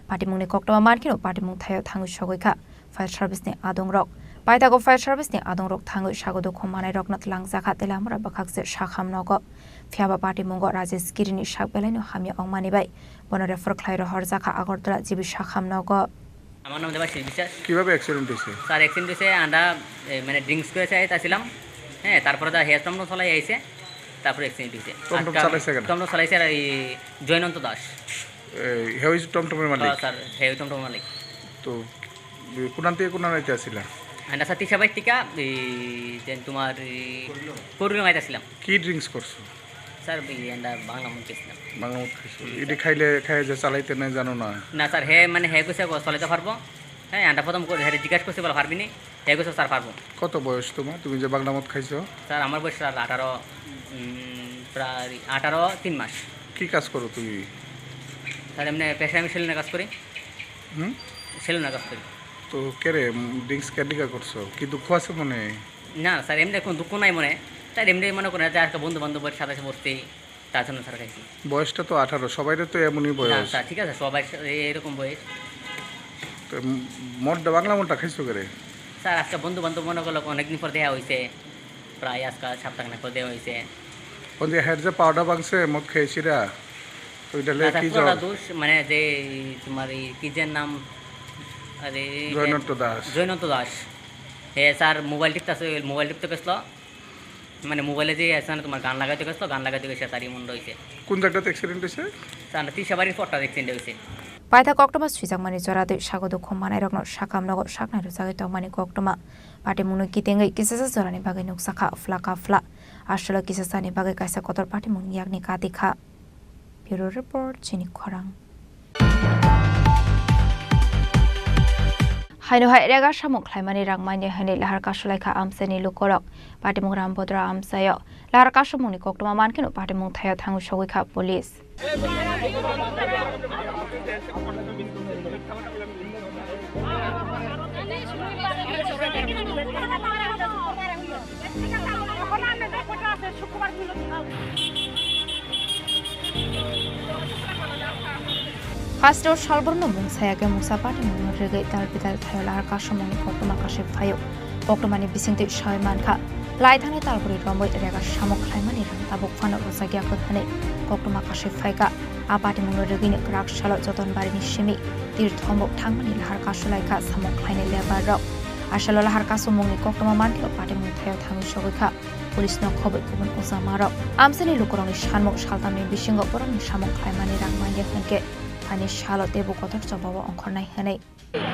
Patimungni koktwma mankheno patimung thaio thangwi sogwi kha fire service ni adongrok. Paithago fire service ni adongrok thangwi sago dukhu manairokno twlangjakha tei lamura bwkhakse sakham nogo. Phiyaba patimungo Rajesh Giri ni sak belaino hamya ongmani bai bono refer khlai rohorjakha Agartala G B sakham nogo. আমার নাম দেবাশিস বিশ্বাস। কিভাবে অ্যাক্সিডেন্ট হয়েছে? Sir, accident হয়েছে, আমরা, এ, মানে, ড্রিঙ্কস করে চালাইতেছিলাম। হ্যাঁ, তারপরে দা হে টমটম চালাই আইছে, তারপরে অ্যাক্সিডেন্ট হয়েছে। টমটম আজকাল চালাইছে কেন? টমটম চালাইছে আর এই জয়নন্ত দাস। এই, হে হইছে টমটমের মালিক? হ্যাঁ, স্যার, হে হইছে টমটমের মালিক। তো, কোনান থেকে কোনান আইতে আসিলা? আমরা স্যার তিসাবাই টিকা, এই, যে তোমার, এই, করিলং আইতেছিলাম। কি ড্রিঙ্কস করছো? স্যার, এই, আমরা বাংলা মদ খেয়েছিলাম। বাংলা মদ খাইছো? জি, এটি স্যার। খাইলে, খাইলে যে চালাইতে নেই জানো না? না, স্যার, হে, মানে, হে কইছে, ও চালাইতে পারবো। হ্যাঁ, আমরা প্রথম করে, হ্যাঁ, জিজ্ঞাসা করছি, বলে, "পারবি নি?" হে কইছে, "স্যার, পারবো।" কত বয়স তোমার? তুমি যে বাংলা মদ খাইছো? স্যার, আমার বয়স, স্যার, আঠারো, উম, প্রায় আঠারো তিন মাস। কি কাজ করো তুমি? স্যার, এমনি পেশায় আমি সেলুনে কাজ করি। হুম? সেলুনে কাজ করি। তো কে রে, উম, ড্রিঙ্কস কেন লিগা করছো? কি দুঃখ আছে মনে? না, স্যার, এমনি কোনো দুঃখ নাই মনে। স্যার, এমনি মনে করেন যে আজকে বন্ধু বান্ধবের সাথে বসছি, তার জন্য স্যার খাইছি। বয়সটা তো আঠারো, সবাইরও তো এমনই না, বয়স। স্যার, ঠিক আছে, সবাই সা-, এ-, এরকম বয়স। তো, উম, মদটা, বাংলা মদটা খাইছো কে রে? স্যার, আজকে বন্ধু বান্ধব মনে করলো অনেকদিন পর দেখা হয়েছে, প্রায় আজকে সপ্তাহ খানেক পর দেখা হয়েছে। ওই যে হেড যে পাউডার ভাঙছে, মদ খেয়েছিরা, ওইটা লে না, স্যার, কি পুরোটা জল? দোষ, মানে, যে তোমার এই কি যে নাম, আরে, জয়নন্ত দাস। জয়নন্ত দাস। হে, স্যার, মোবাইল টিপতেছে, মোবাইল টিপতে গেছিল, মানে, মোবাইলে যে আছে না, তোমার গান লাগাইতে গেছিল, গান লাগাইতে গেছে, তার এমন রয়েছে। কোন জায়গাতে অ্যাক্সিডেন্ট হয়েছে? স্যার, তিসাবাড়ির পরটা অ্যাক্সিডেন্ট হয়েছে। Paithak koktwma swijakmani jora twi sago dukhu manairokno sakam nogo saknai rwjagwi tongmani koktwma. Patimungno kitengwi kisasa jorani bagwi nukjakha phla ka phla. Aswlo kisasani bagwi kaisa kotor patimungni yakni kati kha. Bureau Report, Chini Khorang. Haino hai rega samung khlaimani rang manya hwnwi lahar kasulaikha amchaini lukorok. Patimung Rambodra amchaio lahar kasumungni koktwma mankheno patimung thaio thangwi sogwi kha police. Hasteo salborno mung saya khe mungsa patimungno rwgwi tal bidal thaio lahar kasumungni koktwma kasui phaio. Koktwmani bisingtwi saui mankha, lai thani talburi romwi rega samung khlaimani rang tabuk phano rwjakya kwk hwnwi koktwma kasui phaikha. A patimungno rwgwino kwrak salo Jotonbarini simi Tirthombo thangmani lahar kasulaikha samung khlainai lebar rok. Asalo lahar kasumungni koktwma mankheno patimung thaio thangwi sogwi kha. Police no khobwi kubun ujamarok. Amchaini lukurokni sanmung saltamni bisingo borokni samung khlaimani rang manya hwnkhe phaini salo teibo kotor chobao ongkhornai hwnwi.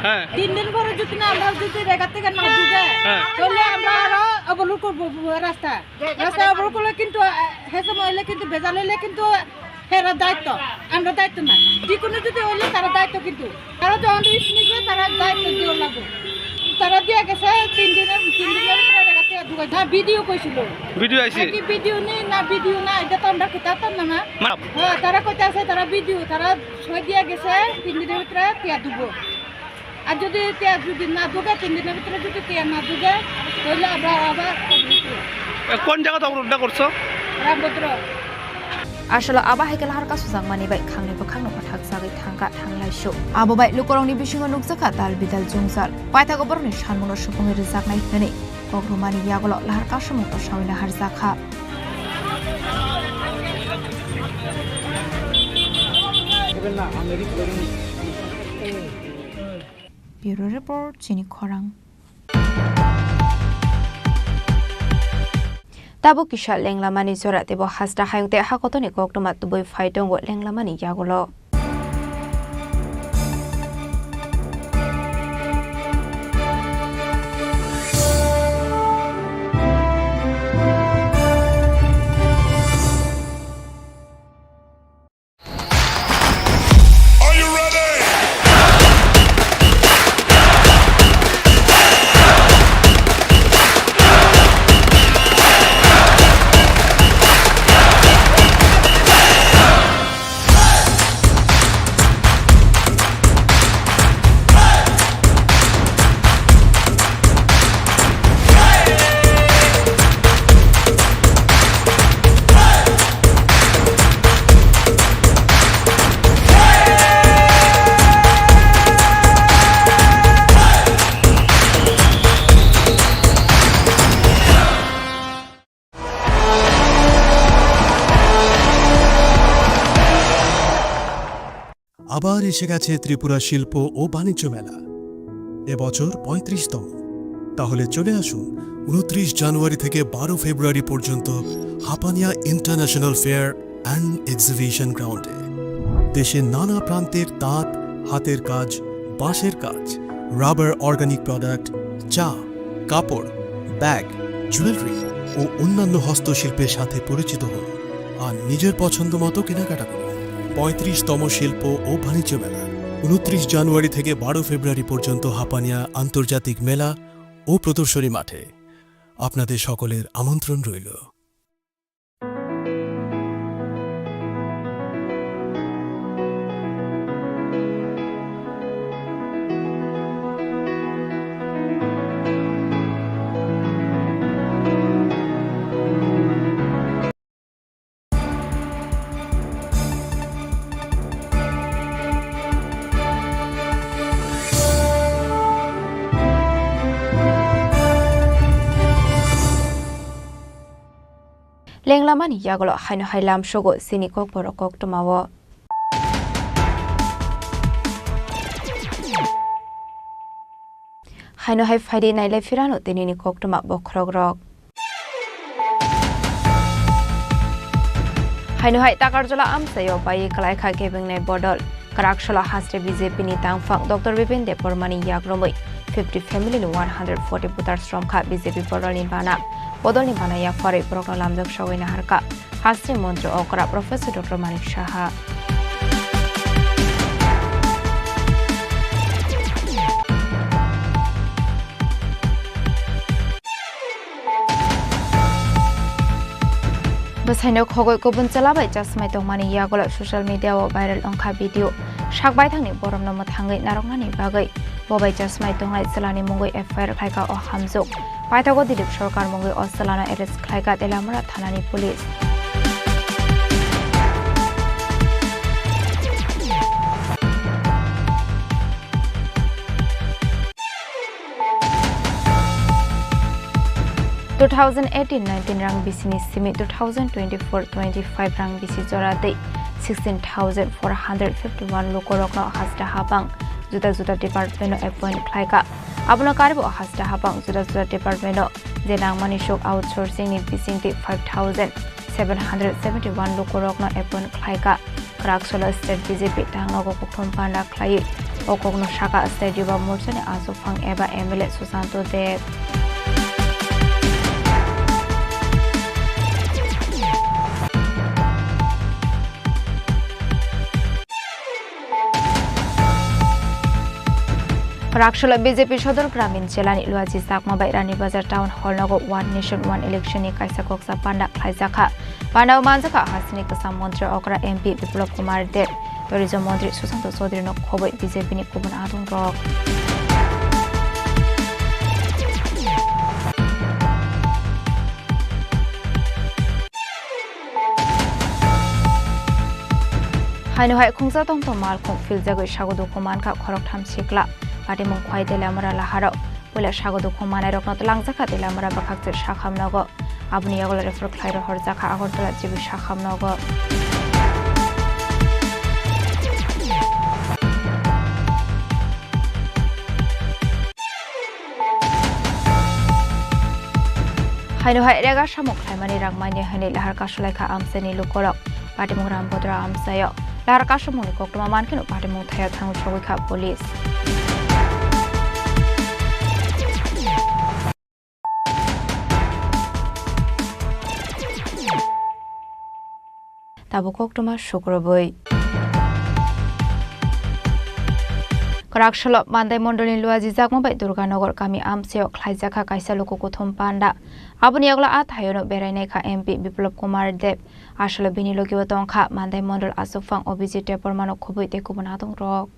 হ্যাঁ। তিন দিন পরে যদি না আমরা যদি রেগা থেকে না ঢুকে, হ্যাঁ। তাহলে আমরা আরো অবরোধ করবো রাস্তা। রাস্তা অবরোধ করলে কিন্তু, আহ, হেসে মহিলা কিন্তু ভেজাল হইলে কিন্তু হেরা দায়িত্ব, আমরা দায়িত্ব না। যে কোনো যদি হইলে তারা দায়িত্ব কিন্তু। তারা যখন রিস্ক নিবে, তারা দায়িত্ব দিয়ে লাগবে। তারা দিয়ে গেছে তিন দিনের, তিন দিনের ভিতরে রেগা থেকে ঢুকে। না, ভিডিও কইছিল। ভিডিও আইছে? নাকি ভিডিও নেই, না ভিডিও না, এটা তো আমরা কোথাও তো না, না। মা- হ্যাঁ, তারা কইতে আছে, তারা ভিডিও, তারা সই দিয়ে গেছে, তিন দিনের ভিতরে টিয়া দিব। আর যদি টিয়া যদি না ঢুকে, তিন দিনের ভিতরে যদি টিয়া না ঢুকে, তাহলে আমরা আবার এ, কোন জায়গাতে অবরোধটা করছো? Rambhadra. Asalo abo hai khe lahar kasujakmani bai khangni bwkhakno mwthakjagwi thangkha thanglaisu. Abo bai lukurokni bisingo nukjakha tal bidal jwngjal. Paithago borokni sanmungno supungwi rwjaknai hwnwi kokrwmani yagulo lahar kasumung kwsaui naharjakha. Bureau Report, Chini Khorang. Tabuk kisa lenglamani jora teibo hasta hayung tei hakotorni koktwma tubui phai tongo lenglamani yagulo. আবার এসে গেছে ত্রিপুরা শিল্প ও বাণিজ্য মেলা, এবছর পঁয়ত্রিশতম। তাহলে চলে আসুন উনত্রিশ জানুয়ারি থেকে বারো ফেব্রুয়ারি পর্যন্ত Hapania international fair and exhibition গ্রাউন্ডে। দেশের নানা প্রান্তের তাঁত, হাতের কাজ, বাঁশের কাজ, রাবার, অর্গানিক প্রোডাক্ট, চা, কাপড়, ব্যাগ, জুয়েলারি ও অন্যান্য হস্তশিল্পের সাথে পরিচিত হন আর নিজের পছন্দ মতো কেনাকাটা করুন। পঁয়ত্রিশতম শিল্প ও বাণিজ্য মেলা, উনত্রিশ জানুয়ারি থেকে বারো ফেব্রুয়ারি পর্যন্ত হাপানিয়া আন্তর্জাতিক মেলা ও প্রদর্শনী মাঠে। আপনাদের সকলের আমন্ত্রণ রইল। Lenglamani yagulo haino hai lamsogo chini kokborok koktwmao. Haino hai phaidi nailai phirano tinini koktwma bokhorokrok. Haino hai Takarjala amchaio bai kwlaikha kebengnai bodol. Kwraksalo haste B J P ni tangphang Doctor Bipin Debbarma ni yakromwi fifty family ni one hundred forty voters romkha B J P bodolni bana. Bodolni bana yapharwi borokno lamjak sogwi naharkha. Hasteni montri okra Professor Doctor Manik Saha. Bwsaino khogwi kubun chwla bai chasmai tongmani yagulo social media o viral wngkha video. Sak baithangni boromno mwthangwi narwknani bagwi bo bai chasmai tongnai chwlani mungwi F I R khlaikha o hamjwk. Paithago Dilip Sarkar mungwi o chwlano arrest khlaikha Teliamura thanani police. Two thousand eighteen nineteen rang bisini simi two thousand twenty-four twenty-five rang bisi jora tei sixteen thousand four hundred fifty-one lukurokno hasta habang juda juda department-o appoint khlaikha. Abono karwi bo hasta habang juda juda department-o je nangmani suk outsourcing ni bisingtwi five thousand seven hundred seventy-one lukurokno appoint khlaikha. Kwraksalo state B J P tangnogo kokthum panda khlaiwi o kokno sakha state Yuba Morchani achukphang eba M L A Susanto Deb. Raksolo B J P Sodor Gramin Jelani Luaji Chakma bai Rani Bazar Town Hall nogo One Nation One Election ni kaisa koksa panda khlaijakha. Panda o manjakha Hasini Kwcham Montri Okra M P Biplop Kumar Deb, Tourism Montri Susanto Chaudhary no khoboi B J P ni kubun adong rok. Haino hai khungsa tongthok malkhung philjagwi sago dukhu mankha khoroktham sikla. Patimung khwai Teliamura laharo puila sago dukhu manairokno twlangjakha Teliamura bwkhakche sakham nogo. Aboni yagulo refer khlai rohorjakha Agartala G B sakham nogo. Haino hai rega samung khlaimani rang manya hwnwi lahar kasulaikha amchaini lukorok. Patimung Rambodra amchaio lahar kasumungni koktwma mankheno patimung thaio thangwi sogwikha police. Tabuk koktwma sukrubwi. Kwraksolo Mandai Mondolni Luaji Jakma bai Durganagar kami amchaio khlaijakha kaisa luku kuthum panda. Aboni yagulo a thaiono berainaikha M P Biplop Kumar Deb. Aswkle bini logibo tongkha Mandai Mondol achukphang Abhijit Debbarmano khubui tei kubun adongrok.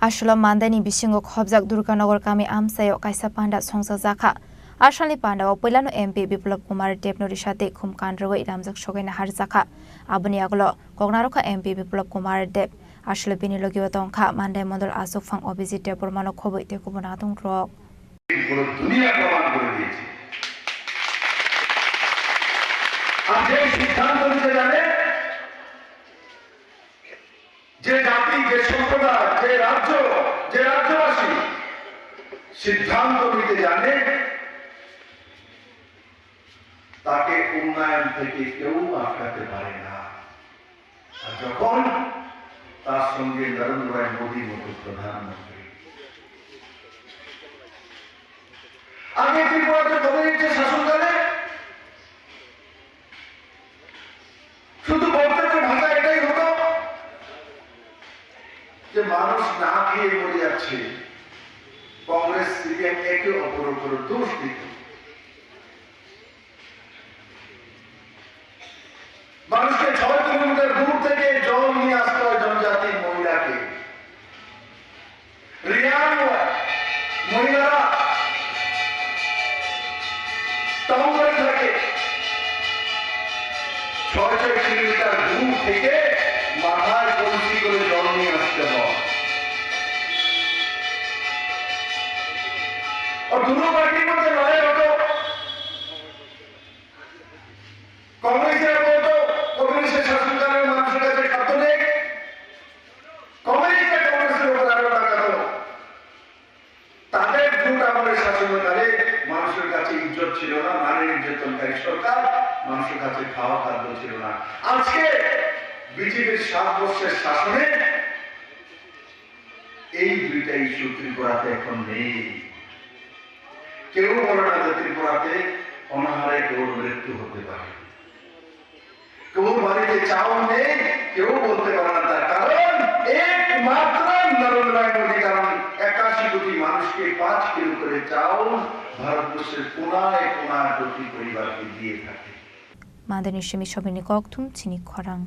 Aswkle Mandaini bisingo khobjak Durganagar kami amchaio kaisa panda songchajakha. Aswkni pandao puilano M P Biplop Kumar Debno risa tei khum kanrwi lamjak sogwi naharjakha. Aboni yagulo koknarokha M P Biplop Kumar Deb. Aswkle bini logibo tongkha Mandai Mondol achukphang Abhijit Debbarmano khobui tei kubun adongrok. পুরো দুনিয়া প্রমাণ করে দিয়েছে। সিদ্ধান্ত নিতে জানে, তাকে উন্নয়ন থেকে কেউ আটকাতে পারে না। আর যখন তার সঙ্গে নরেন্দ্র ভাই মোদীর মতো প্রধানমন্ত্রী, আগে ত্রিপুরাতে কমিউনিস্টের শাসনকালে শুধু বক্তব্যের ভাষা এটাই হতো যে মানুষ না খেয়ে মরে যাচ্ছে, কংগ্রেস সিপিএম একে অপরের উপরে দোষ দিত। মানুষকে ছয় কিলোমিটার দূর থেকে জল নিয়ে আসতে হয় জনজাতি মহিলাকে। রিয়াং মহিলারা টাউন হয়ে থাকে, ছয় ছয় কিলোমিটার দূর থেকে মাথায় কলসি করে জল নিয়ে আসতে হয়। আর দুটো পার্টির মধ্যে লড়াই হতো। কংগ্রেসের বলতো কমিউনিস্টের শাসনকালে মানুষের কাছে খাদ্য নেই, কমিউনিস্টরা কংগ্রেসের উপর আরো টাকা দেবো। তাদের জোট আমলের শাসনকালে মানুষের কাছে ইজ্জত ছিল না, মানে নির্যাতনকারী সরকার, মানুষের কাছে খাওয়া খাদ্য ছিল না। আজকে বিজেপির সাত বর্ষের শাসনে এই দুইটা ইস্যু ত্রিপুরাতে এখন নেই। কেউ বলে না যে ত্রিপুরাতে অনাহারে কেউ মৃত্যু হতে পারে। কেউ বাড়িতে চাউল নেই, কেউ বলতে পারে না। তার কারণ একমাত্র নরেন্দ্র ভাই মোদী, কারণ একাশি কোটি মানুষকে পাঁচ কিলো করে চাউল ভারতবর্ষের কোনায় কোনায় প্রতি পরিবারকে দিয়ে থাকে। Mandeni simi sobini kokthum chini khorang.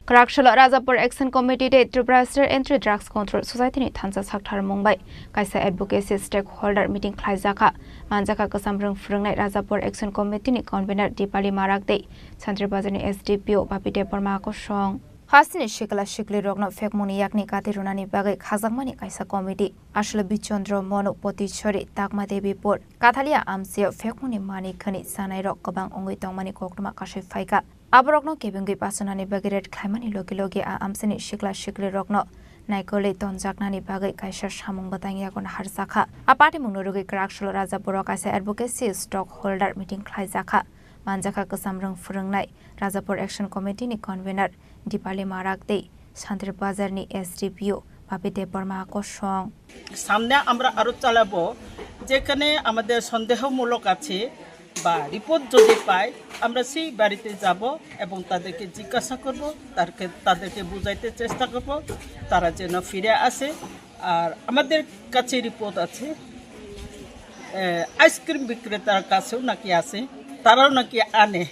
Kwraksalo Rajapur Action Committee tei Tripura State Anti Drugs Control Society ni thansa sakthar mung bai kaisa advocacy stakeholder meeting khlaijakha. Manjakha kwcham rwng phwrwngnai Rajapur Action Committee ni convener Dipali Marak tei Santri Bazar ni S D P O Bapi Debbarma kosong. Hasteni sikla sikli rokno phekmungni yakni kati rwnani bagwi khajakmani kaisa committee. Aswlwi Bichandra Monu Potichari, Takma Debipur, Kathalia amchio phekmungni mani khani chanairok kwbang wngwi tongmani koktwma kasui phaikha. Aborokno kebengwi bachanani bagwi ret khlaimani logi logi a amchaini sikla siklirokno naikolwi tonjaknani bagwi kaisa samung bwtang yago naharjakha. A patimungno rwgwi kwraksalo Rajapuro kaisa advocacy stockholder meeting khlaijakha. Manjakha kwcham rwng phwrwngnai Rajapur Action Committee ni convener Dipali Marak tei Santri Bazar ni S D P O Bapi Debbarma kosong. সামনে আমরা আরো চালাবো, যেখানে আমাদের সন্দেহমূলক আছে বা রিপোর্ট যদি পাই, আমরা সেই বাড়িতে যাব এবং তাদেরকে জিজ্ঞাসা করব, তাদেরকে, তাদেরকে বুঝাইতে চেষ্টা করব, তারা যেন ফিরে আসে। আর আমাদের কাছে রিপোর্ট আছে, আহ, আইসক্রিম বিক্রেতার কাছেও নাকি আছে, তারাও নাকি আনে,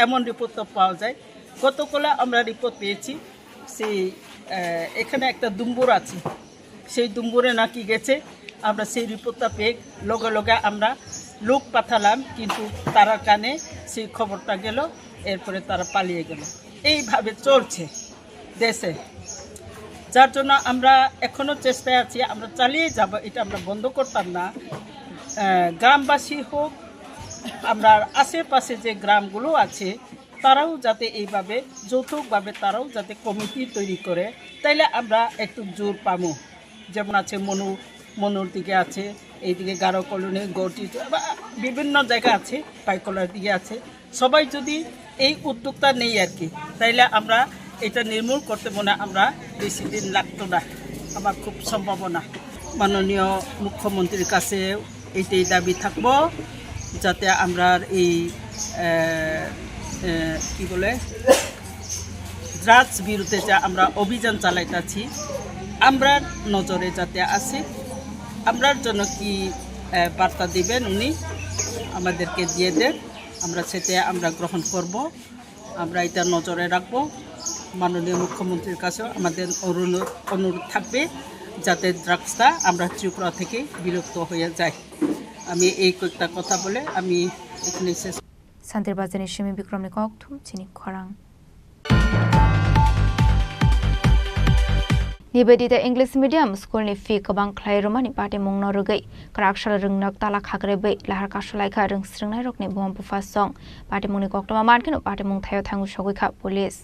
এমন রিপোর্ট তো পাওয়া যায়। গতকাল আমরা রিপোর্ট পেয়েছি, সেই, আহ, এখানে একটা দুম্বুর আছে, সেই দুম্বুরে নাকি গেছে। আমরা সেই রিপোর্টটা পেয়ে লগে লগে আমরা লোক পাঠালাম, কিন্তু তারা কানে সেই খবরটা গেল, এরপরে তারা পালিয়ে গেল। এইভাবে চলছে দেশে, যার জন্য আমরা এখনো চেষ্টায় আছি, আমরা চালিয়ে যাব, এটা আমরা বন্ধ করতাম না। আহ, গ্রামবাসী হোক, আমরা আশেপাশে যে গ্রামগুলো আছে, তারাও যাতে এইভাবে যৌথভাবে তারাও যাতে কমিটি তৈরি করে, তাইলে আমরা একটু জোর পামু। যেমন আছে মনু, মনুর দিকে আছে, এইদিকে গারো কলোনি, গটি বা বিভিন্ন জায়গা আছে, পাইকলার দিকে আছে। সবাই যদি এই উদ্যোগটা নেই আর কি, তাইলে আমরা এটা নির্মূল করতে মনে হয় আমরা বেশি দিন লাগতো না, আমার খুব সম্ভাবনা। মাননীয় মুখ্যমন্ত্রীর কাছে এইটাই দাবি থাকবো, যাতে আমরা এই, আহ, আহ, কি বলে, ড্রাগস বিরুদ্ধে যে আমরা অভিযান চালাইতাছি, আমরার নজরে যাতে আসে, আমরার জন্য কি, আহ, বার্তা দিবেন উনি আমাদেরকে দিয়ে দেন, আমরা সেটা আমরা গ্রহণ করব। আমরা এটা নজরে রাখবো। মাননীয় মুখ্যমন্ত্রীর কাছেও আমাদের অনুরোধ, অনুরোধ থাকবে, যাতে ড্রাগসটা আমরা ত্রিপুরা থেকে বিলুপ্ত হয়ে যায়। আমি এই কয়েকটা কথা বলে আমি এখানে শেষ। Santir Bazar ni simi Bikrom ni kokthum chini khorang. Nivedita English Medium School ni fee kwbang khlai rwmani patimungno rwgwi kwraksalo rwngnok tala khakrebwi lahar kasulaikha rwngsrwngnairokni buma bupha song. Patimungni koktwma mankheno patimung thaio thangu sogwikha police.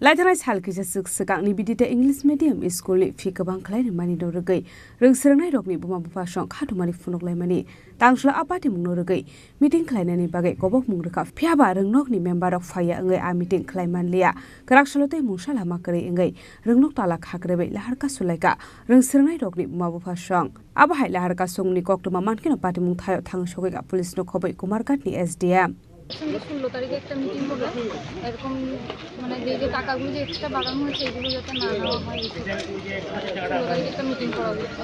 Laithanai sal kisa swk swkangni bidite English medium school ni phi kwbang khlai rwmani no rwgwi rwng swrwngnai rokni buma bupha song khatumani phunuk laimani tangsulo a patimung no rwgwi meeting khlainani bagwi kobokmung rwkha. Phiyaba rwngnokni member rok phaiya wngwi a meeting khlai manliya. Kwrak salo tei mungsa lama kwrwi wngwi rwngnok tala kha kwrwi bai lahar kasu laika rwng swrwngnai rokni buma bupha song. Abo hai lahar kasungni koktwma mankhe no patimung thaio thang sogwi police no khobwi Kumarghat ni S D M. সঙ্গে ষোলো তারিখে একটা মিটিং হবে, এরকম মানে যে যে টাকাগুলো যে এক্সট্রা বাড়ানো হয়েছে এগুলো যাতে না নেওয়া হয়, এই জন্য ষোলো তারিখে একটা মিটিং করা হয়েছে।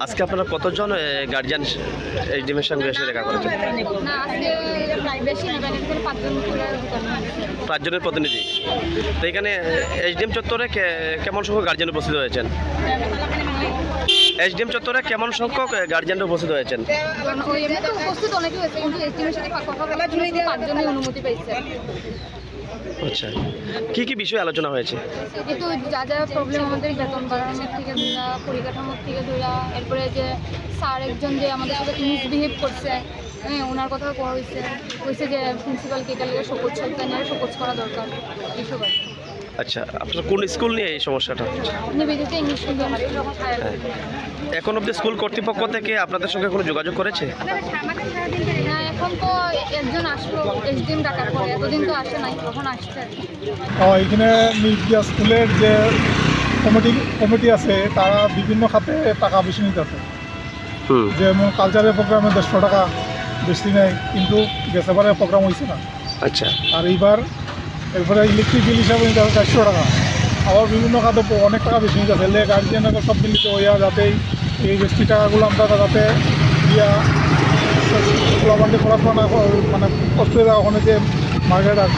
আজকে আপনারা কতজন গার্জিয়ান এইচডিএম এর সঙ্গে এসে দেখা করেছেন? না, আজকে বেশি না, প্রায় এখানে পাঁচজন করে ঢুকানো হয়েছে। পাঁচজনের প্রতিনিধি। তো এখানে এইচডিএম চত্বরে কে-, কেমন সংখ্যক গার্জিয়ান উপস্থিত হয়েছেন? এইচডিএম চত্বরে কেমন সংখ্যক গার্জিয়ান উপস্থিত হয়েছেন? ওই এমনি তো উপস্থিত অনেকে হয়েছে, কিন্তু এইচডিএম এর সাথে কথা বলার জন্য শুধু পাঁচজনই অনুমতি পাইছে। আচ্ছা, কি কি বিষয়ে আলোচনা হয়েছে? এই তো যা যা প্রবলেম আমাদের বেতন বাড়ানোর থেকে ধরা, পরিকাঠামোর থেকে ধরা, এরপরে যে স্যার একজন যে আমাদের সাথে মিসবিহেভ করছে, হ্যাঁ, ওনার কথা কওয়া হয়েছে। কইছে যে প্রিন্সিপালকে এটার লেগে শোকজ, তাই না, শোকজ করা দরকার, এইসব আর কি। আচ্ছা, আপনার কোন স্কুল নিয়ে এই সমস্যাটা হচ্ছে? Nivedita English medium. হ্যাঁ। এখন অবধি স্কুল কর্তৃপক্ষ থেকে আপনাদের সঙ্গে কোনো যোগাযোগ করেছে? না, এখন তো একজন আসলো এইচডিএম ডাকার পরে, এতদিন তো আসে নাই, এখন আসছে আর কি। ও, এখানে মিডিয়া স্কুলের যে কমিটি, কমিটি আছে, তারা বিভিন্ন খাতে টাকা বেশি নিতেছে। হুম। যেমন কালচারাল প্রোগ্রামে দেড়শো টাকা বেশি নেয়, কিন্তু গেছে বারে প্রোগ্রাম হয়েছে না। আচ্ছা। আর এইবার এরপরে ইলেকট্রিক বিল হিসাবে নিতে হবে চারশো টাকা। আবার বিভিন্ন খাতে প-, অনেক টাকা বেশি নিতেছে। এলে গার্জিয়ান সব মিলিত হইয়া যাতে এই, এই বেশি টাকাগুলো আমরা যাতে দিয়া পোলাপানদের পড়াশোনা না কর-, মানে কষ্ট হয়ে যায় ওখানে যে মার্কেট আর,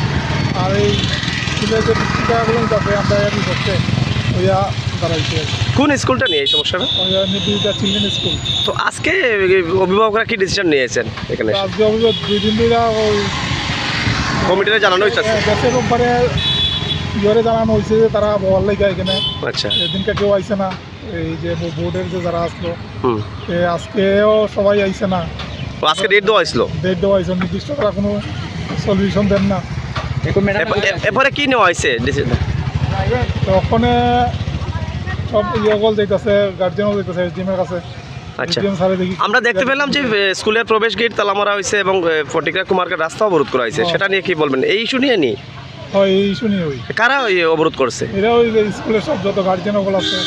আর এই স্কুলে যে বেশি টাকাগুলো নিতেছে আমরা এর করতে হইয়া দাঁড়াইছে। কোন স্কুলটা নিয়ে এই সমস্যাটা? ওই নিবেদিতা চিলড্রেন স্কুল। তো আজকে অভিভাবকরা কি ডিসিশন নিয়েছেন এখানে? তো আজকে অভিভাবক দুই দিন ধরে ওই কমিটিরে জানানো হইতাছে? হ্যাঁ, গেছে রোববারে ইয়রে জানানো হয়েছে যে তারা বহাল লেগে এখানে। আচ্ছা। এদিনকে কেউ আইছে না, এই যে বো-, বোর্ডের যে যারা আসলো, হুম। এ, আজকেও সবাই আইছে না। ও, আজকে ডেট দেওয়া হয়েছিল? ডেট দেওয়া হয়েছে, নির্দিষ্ট তারা কোনো সলিউশন দেন না। এখন ম্যাডাম এরপর-, এ-, এরপরে কি নেওয়া হয়েছে ডিসিশন? তো ওখানে সব ইয়ে বল যাইতেছে, গার্জিয়ানও যাইতেছে এসডিএম এর কাছে। আচ্ছা। এসডিএম স্যারে দেখি আমরা দেখতে পেলাম যে, এ, স্কুলের প্রবেশ গেট তালা মারা হয়েছে এবং, এ, ফটিকরা কুমারকে রাস্তা অবরোধ করা হয়েছে। হ্যাঁ। সেটা নিয়ে কি বলবেন? এই ইস্যু নিয়ে নি? হয়, এই ইস্যু নিয়ে ওই। কারা ওই অবরোধ করছে? এরা ওই যে স্কুলের সব যত গার্জিয়ান ওগুলো আছে।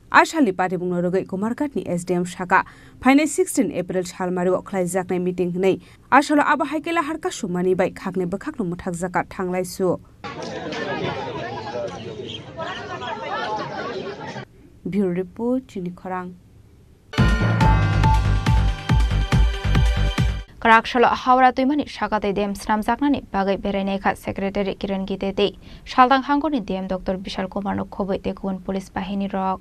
A salni patimungno rwgwi Kumarghat ni S D M saka phainai sixteen April salmario khlaijaknai meeting hwnwi. A salo abo hai khe lahar kasumani bai khakni bwkhakno mwthakjak kha thanglaisu. Bureau Report, Chini Khorang. Kwrak salo Howrah twimani saka tei dam snamjaknani bagwi berainai kha Secretary Kiran Gite tei Saltang Hangkoni D M Doctor Bishal Kumar no khobwi tei kubun police bahini rok.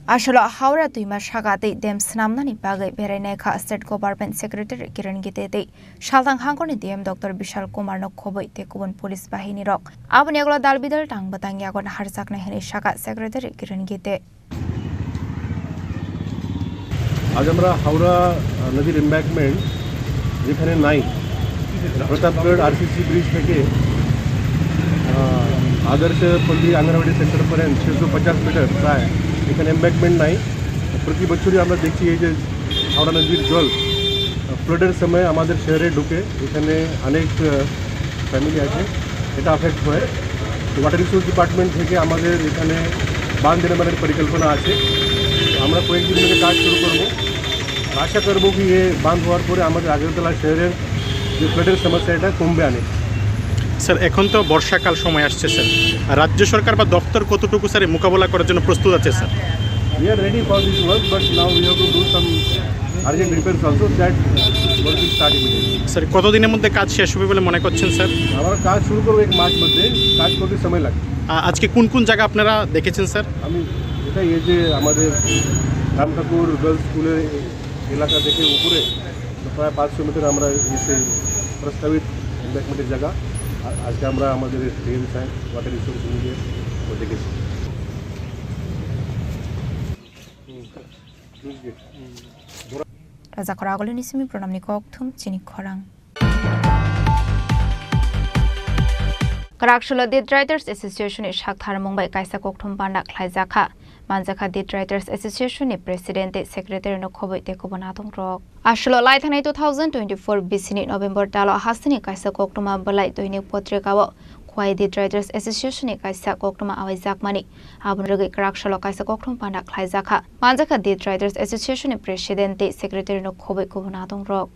A salo Howrah twima saka tei dam snamnani bagwi berainai kha State Government Secretary Kiran Gite tei Saltang Hangkoni D M Doctor Bishal Kumar no khobwi tei kubun police bahini rok. Aboni yagulo dal bidal tang bwtang yago naharjaknai hwnwi saka Secretary Kiran Gite. আজ আমরা হাওড়া, আহ, নদীর এমব্যাঙ্কমেন্ট যেখানে নাই, Pratapgarh RCC bridge থেকে, আহ, আদর্শ পল্লী আঙ্গনবাড়ি সেন্টার পর্যন্ত ছয়শো পঞ্চাশ মিটার প্রায় এখানে এমব্যাঙ্কমেন্ট নাই। প্রতি বছরই আমরা দেখছি এই যে হাওড়া নদীর জল, আহ, ফ্লাডের সময় আমাদের শহরে ঢুকে, এখানে অনেক, আহ, ফ্যামিলি আছে, এটা অ্যাফেক্ট হয়। তো ওয়াটার রিসোর্স ডিপার্টমেন্ট থেকে আমাদের এখানে বাঁধ নির্মাণের পরিকল্পনা আছে। তো আমরা কয়েকদিন ধরে কাজ শুরু করব। আশা করব কি এ বাঁধ হওয়ার পরে আমাদের আগরতলা শহরের যে ফ্লাডের সমস্যা, এটা কমবে অনেক। স্যার, এখন তো বর্ষাকাল সময় আসছে স্যার, রাজ্য সরকার বা দপ্তর কতটুকু স্যার এই মোকাবেলা করার জন্য প্রস্তুত আছে sir? We are ready for this work, but now we have to do some urgent repairs also, that work will start immediately. Sir, কতদিনের মধ্যে কাজ শেষ হবে বলে মনে করছেন স্যার? আমরা কাজ শুরু করবো এক মাস মধ্যে, কাজ করতে সময় লাগে। আ-, আজকে কোন কোন জায়গা আপনারা দেখেছেন স্যার? আমি এটা এই যে আমাদের রাম ঠাকুর গার্লস স্কুলের এলাকা থেকে উপরে প্রায় পাঁচশো মিটার আমরা এসে প্রস্তাবিত এমব্যাঙ্কমেন্টের জায়গা। আজকে আমরা আমাদের ড্রেন সাইড ওয়াটার রিসোর্স নিয়ে ওদিকে Raja Khoragulini simi pranamni kokthum chini khorang. Kwraksolo Dit Writers Association ni saktharmung bai kaisa kokthum panda khlaijakha. Manjakha Dit Writers Association ni President tei Secretary no khoboi tei kubun adongrok. Asolo lai thanai two thousand twenty-four bisini November talo hasteni kaisa koktwma belai Doinik Potrika o Khowai Dit Writers Association ni kaisa koktwma awaijakmani. Aboni rwgwi kwraksolo kaisa koktwma panda khlaijakha. Manjakha Dit Writers Association ni President tei Secretary no khoboi kubun adongrok.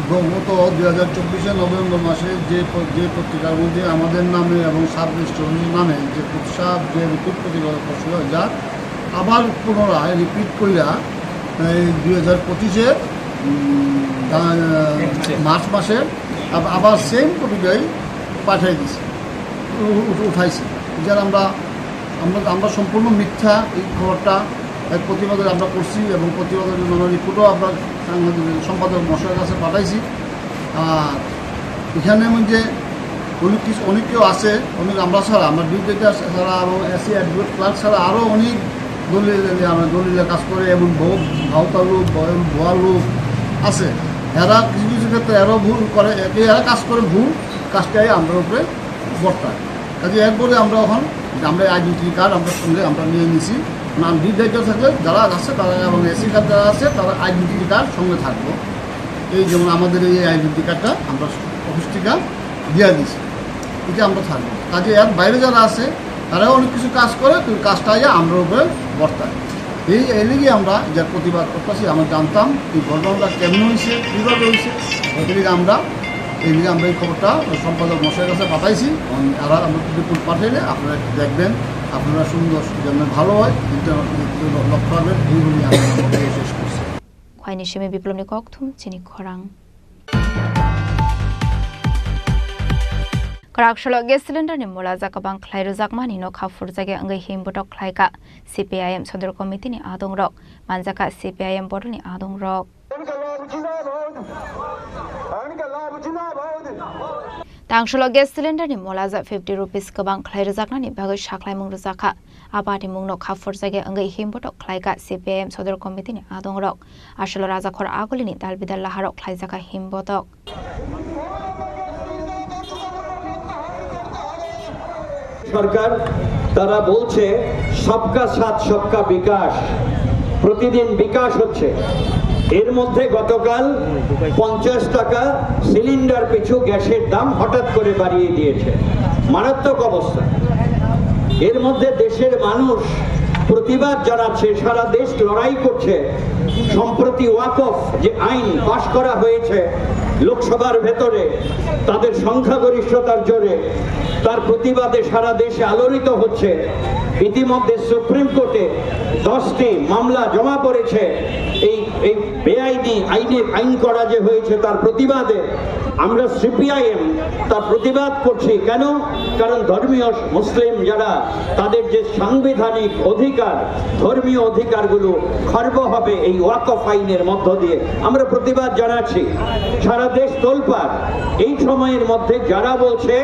গত দুই হাজার চব্বিশে নভেম্বর মাসে যে প-, যে পত্রিকার মধ্যে আমাদের নামে এবং সাব রেজিস্ট্রারের নামে যে প্রতিসাব যে রিপিট পত্রিকা প্রকাশিত হয়, যার আবার পুনরায় রিপিট কইরা এই দুই হাজার পঁচিশে, উম, দা-, মার্চ মাসে আব-, আবার সেম পত্রিকায় পাঠিয়ে দিছে, উ-, উ-, উঠাইছে। যার আমরা, আমরা, আমরা সম্পূর্ণ মিথ্যা এই খবরটা, এর প্রতিবাদে আমরা করছি এবং প্রতিবাদের জন্য আমরা রিপোর্টও আমরা সাংবাদিক সম্পাদক মশাইয়ের কাছে পাঠাইছি। আর এখানে মধ্যে অনেক কিছু, অনেকেও আছে, অনেক আমরা ছাড়া, আমরা ডিউটিটা ছাড়া এবং এসি অ্যাডভোকেট ক্লার্ক ছাড়া আরও অনেক দলিল, আমরা দলিলে কাজ করে, এমন বহু ভাওতা লোক, বহু ভুয়া লোক আছে। এরা কিছু কিছু ক্ষেত্রে এরাও ভুল করে, একে এরা কাজ করে ভুল, কাজটাই আমরা উপরে বর্তায়। কাজে এরপরে আমরা এখন যে আমরা আইডেন্টিটি কার্ড আমরা সঙ্গে আমরা নিয়ে নিছি, নাম ডিড রাইটার থাকলে যারা আছে তারা এবং এসি কার্ড যারা আছে তারা আইডেন্টিটি কার্ড সঙ্গে থাকবো। এই যেমন আমাদের এই আইডেন্টিটি কার্ডটা আমরা অফিস থেকে দিয়ে দিছি, এটা আমরা থাকবো। কাজে এর বাইরে যারা আছে তারাও অনেক কিছু কাজ করে, তো কাজটা আইয়া আমরা উপরে বর্তায়। এই, এই লিগে আমরা যার প্রতিবাদ করতেছি, আমরা জানতাম এই ঘটনাটা কেমন হয়েছে, কীভাবে হয়েছে, এই লিগে আমরা, এই লিগে আমরা এই খবরটা ওই সম্পাদক মশাইয়ের কাছে পাঠাইছি। এখন এরা আমরা রিপোর্ট পাঠাইলে আপনারা একটু দেখবেন, আপনারা সুন্দর যেন ভালো হয়, এটা লক্ষ্য রাখবেন। এই বলে আমি আমার কথা শেষ করছি। Khwaini simi biplopni kokthum chini khorang. Kwraksolo gas cylinder ni mulaja kwbang khlai rwjakmani no kha phurjagwi wngwi himbotok khlaika C P I M Sodor Committee ni adongrok, manjakha C P I M bodolni adongrok. Tangsolo gas cylinder ni mulaja fifty rupees kwbang khlai rwjaknani bagwi sakhlaimung rwjakha. Abani mungno kha phurjagwi wngwi himbotok khlaika C P I M Sodor Committee ni adongrok. Asolo Rajakhor Agulini dalbidal laharok khlaijakha himbotok. সরকার, তারা বলছে সবকা সাথ সবকা বিকাশ, প্রতিদিন বিকাশ হচ্ছে। এর মধ্যে গতকাল পঞ্চাশ টাকা সিলিন্ডার পিছু গ্যাসের দাম হঠাৎ করে বাড়িয়ে দিয়েছে, মারাত্মক অবস্থা। এর মধ্যে দেশের মানুষ প্রতিবাদ জানাচ্ছে, সারা দেশ লড়াই করছে। সম্প্রতি ওয়াকফ যে আইন পাশ করা হয়েছে লোকসভার ভেতরে, তাদের সংখ্যাগরিষ্ঠতার জোরে তার প্রতিবাদে সারা দেশে আলোড়িত হচ্ছে। ইতিমধ্যে সুপ্রিম কোর্টে দশটি মামলা জমা পড়েছে এই, এই বেআইনি আইনের, আইন করা যে হয়েছে তার প্রতিবাদে। আমরা সিপিআইএম তার প্রতিবাদ করছি। কেন? কারণ ধর্মীয় মুসলিম যারা, তাদের যে সাংবিধানিক অধিকার, ধর্মীয় অধিকারগুলো খর্ব হবে এই ওয়াকফ আইনের মধ্য দিয়ে। আমরা প্রতিবাদ জানাচ্ছি। সারা দেশ তোলপাড়। এই সময়ের মধ্যে যারা বলছে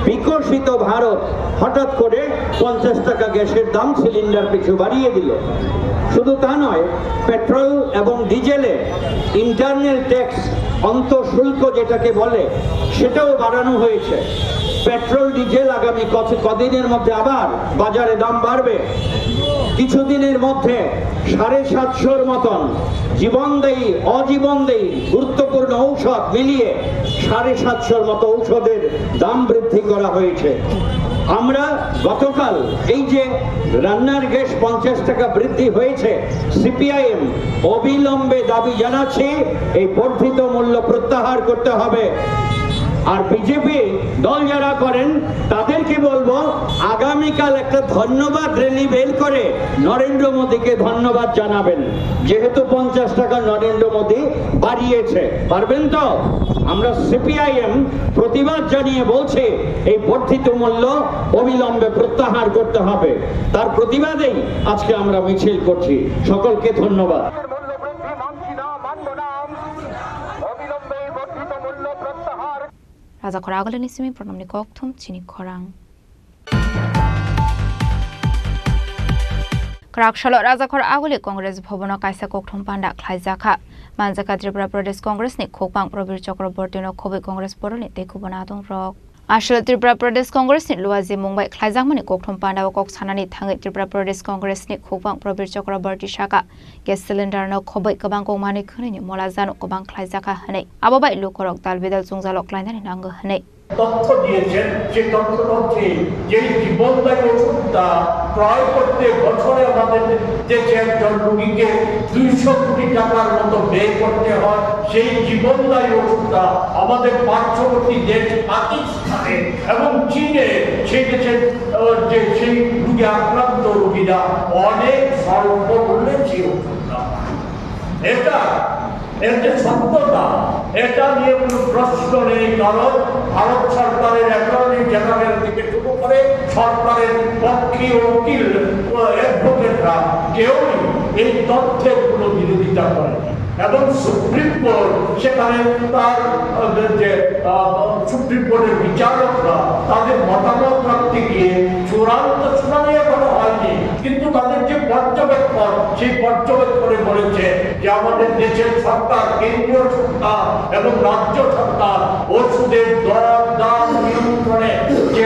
বিকশিত ভারত, হঠাৎ করে পঞ্চাশ টাকা গ্যাসের দাম সিলিন্ডার পিছু বাড়িয়ে দিল। শুধু তা নয়, পেট্রোল এবং ডিজেলে ইন্টারনাল ট্যাক্স, অন্ত শুল্ক যেটাকে বলে, সেটাও বাড়ানো হয়েছে। পেট্রোল, ডিজেল আগামী কত, কদিনের মধ্যে আবার বাজারে দাম বাড়বে। কিছুদিনের মধ্যে সাড়ে সাতশোর মতন জীবনদায়ী, অজীবনদায়ী গুরুত্বপূর্ণ ঔষধ মিলিয়ে সাড়ে সাতশোর মতো ঔষধের দাম বৃদ্ধি করা হয়েছে। আমরা গতকাল এই যে রান্নার গ্যাস পঞ্চাশ টাকা বৃদ্ধি হয়েছে, সিপিআইএম অবিলম্বে দাবি জানাচ্ছি এই বর্ধিত মূল্য প্রত্যাহার করতে হবে। আর বিজেপি দল যারা করেন, তাদেরকে বলবো, আগামীকাল একটা ধন্যবাদ র‍্যালি বের করে নরেন্দ্র মোদীকে ধন্যবাদ জানাবেন, যেহেতু পঞ্চাশ টাকা নরেন্দ্র মোদী বাড়িয়েছে। পারবেন তো? আমরা সিপিআইএম প্রতিবাদ জানিয়ে বলছি, এই বর্ধিত মূল্য অবিলম্বে প্রত্যাহার করতে হবে। তার প্রতিবাদেই আজকে আমরা মিছিল করছি। সকলকে ধন্যবাদ। Rajakhor Agulini simi pranamni kokthum chini khorang. Kwraksalo Rajakhor Aguli Congress Bhabono kaisa kokthum panda khlaijakha. Manjakha Tripura Pradesh Congress ni khukbang Prabir Chakraborty no khobwi Congress boroni tei kubun adongrok. Aswk Tripura Pradesh Congress ni luaji mung bai khlaijakmani kokthum pandao kok sanani thangwi Tripura Pradesh Congress ni khukbang Prabir Chakraborty saka, gas cylinder no khobwi kwbang kok manwi khwnwi ni mola jano kwbang khlaijakha hwnwi. Abo bai lukurok dal bidal chungjalo klainani nango hwnwi. তথ্য দিয়েছেন, সেই তথ্যটা হচ্ছে যে জীবনদায়ী ওষুধটা ক্রয় করতে বছরে আমাদের দেশে একজন রোগীকে দুইশো কোটি টাকার মতো ব্যয় করতে হয়। সেই জীবনদায়ী ওষুধটা আমাদের পার্শ্ববর্তী দেশ পাকিস্তানে এবং চীনে সেই দেশের, আহ, যে সেই রোগে আক্রান্ত রোগীরা অনেক স্বল্প মূল্যে সেই ওষুধটা পায়। এটা এর যে সত্যতা, এটা নিয়ে কোনো প্রশ্ন নেই, কারণ ভারত সরকারের অ্যাটর্নি জেনারেল থেকে শুরু করে সরকারের পক্ষে উকিল, অ্যাডভোকেটরা কেউই এই তথ্যের কোনো বিরোধিতা করেনি। এবং সুপ্রিম কোর্ট সেখানে তার, আহ, যে, আহ, সুপ্রিম কোর্টের বিচারকরা তাদের মতামত রাখতে গিয়ে চূড়ান্ত শুনানি এখনো হয়নি, কিন্তু তাদের যে পর্যবেক্ষণ, সেই পর্যবেক্ষণে বলেছে যে আমাদের দেশের সরকার, কেন্দ্রীয় সরকার এবং রাজ্য সরকার ওষুধের দর দাম নিয়ন্ত্রণে যে,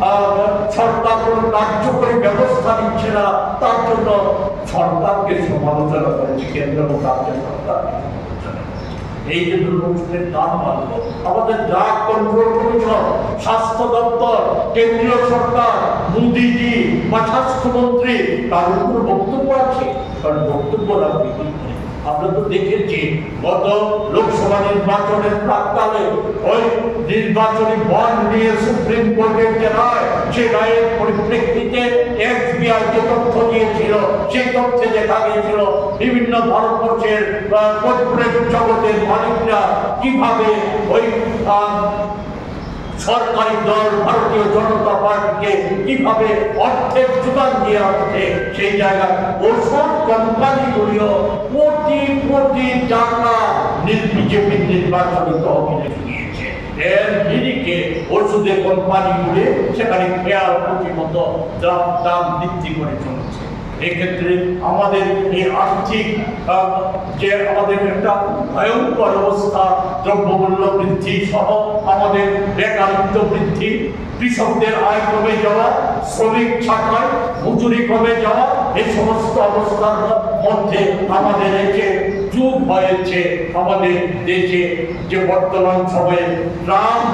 আহ, সরকার কোনো কার্যকরী ব্যবস্থা নিচ্ছে না, তার জন্য সরকারকে সমালোচনা করেছে কেন্দ্র এবং রাজ্য সরকার। এই যে দুর্বল ওষুধের দাম বাড়লো, আমাদের ড্রাগ কন্ট্রোল কমিশন, স্বাস্থ্য দপ্তর, কেন্দ্রীয় সরকার, মোদিজি বা স্বাস্থ্যমন্ত্রী, তার উপর বক্তব্য আছে, কারণ বক্তব্য রাজনীতি নয়। আমরা তো দেখেছি গত লোকসভা নির্বাচনের প্রাক্কালে ওই নির্বাচনী বন্ড নিয়ে সুপ্রিম কোর্টের যে রায়, সেই রায়ের পরিপ্রেক্ষিতে এসবিআই যে তথ্য দিয়েছিল, সেই তথ্যে দেখা গিয়েছিল বিভিন্ন ভারতবর্ষের, আহ, কর্পোরেট জগতের মালিকরা কিভাবে ওই, আহ, সরকারি দল ভারতীয় জনতা পার্টিকে কিভাবে অর্থের যোগান দিয়ে আসছে, সেই জায়গায় ওষুধ কোম্পানিগুলিও কোটি কোটি টাকা নির-, বিজেপির নির্বাচনী তহবিলে জুগিয়েছে। এর নিরিখে ওষুধের কোম্পানিগুলি সেখানে খেয়াল খুশি মতো দাম, দাম বৃদ্ধি করে চলেছে। এক্ষেত্রে আমাদের এই আর্থিক, আহ, যে আমাদের একটা ভয়ঙ্কর অবস্থা, দ্রব্যমূল্য বৃদ্ধি সহ আমাদের বেকারত্ব বৃদ্ধি, কৃষকদের আয় কমে যাওয়া, শ্রমিক ছাঁটাই, মজুরি কমে যাওয়া, এই সমস্ত অবস্থার মধ্যে আমাদের এই যে যুগ হয়েছে, আমাদের দেশে যে বর্তমান সময়ে ট্রাম্প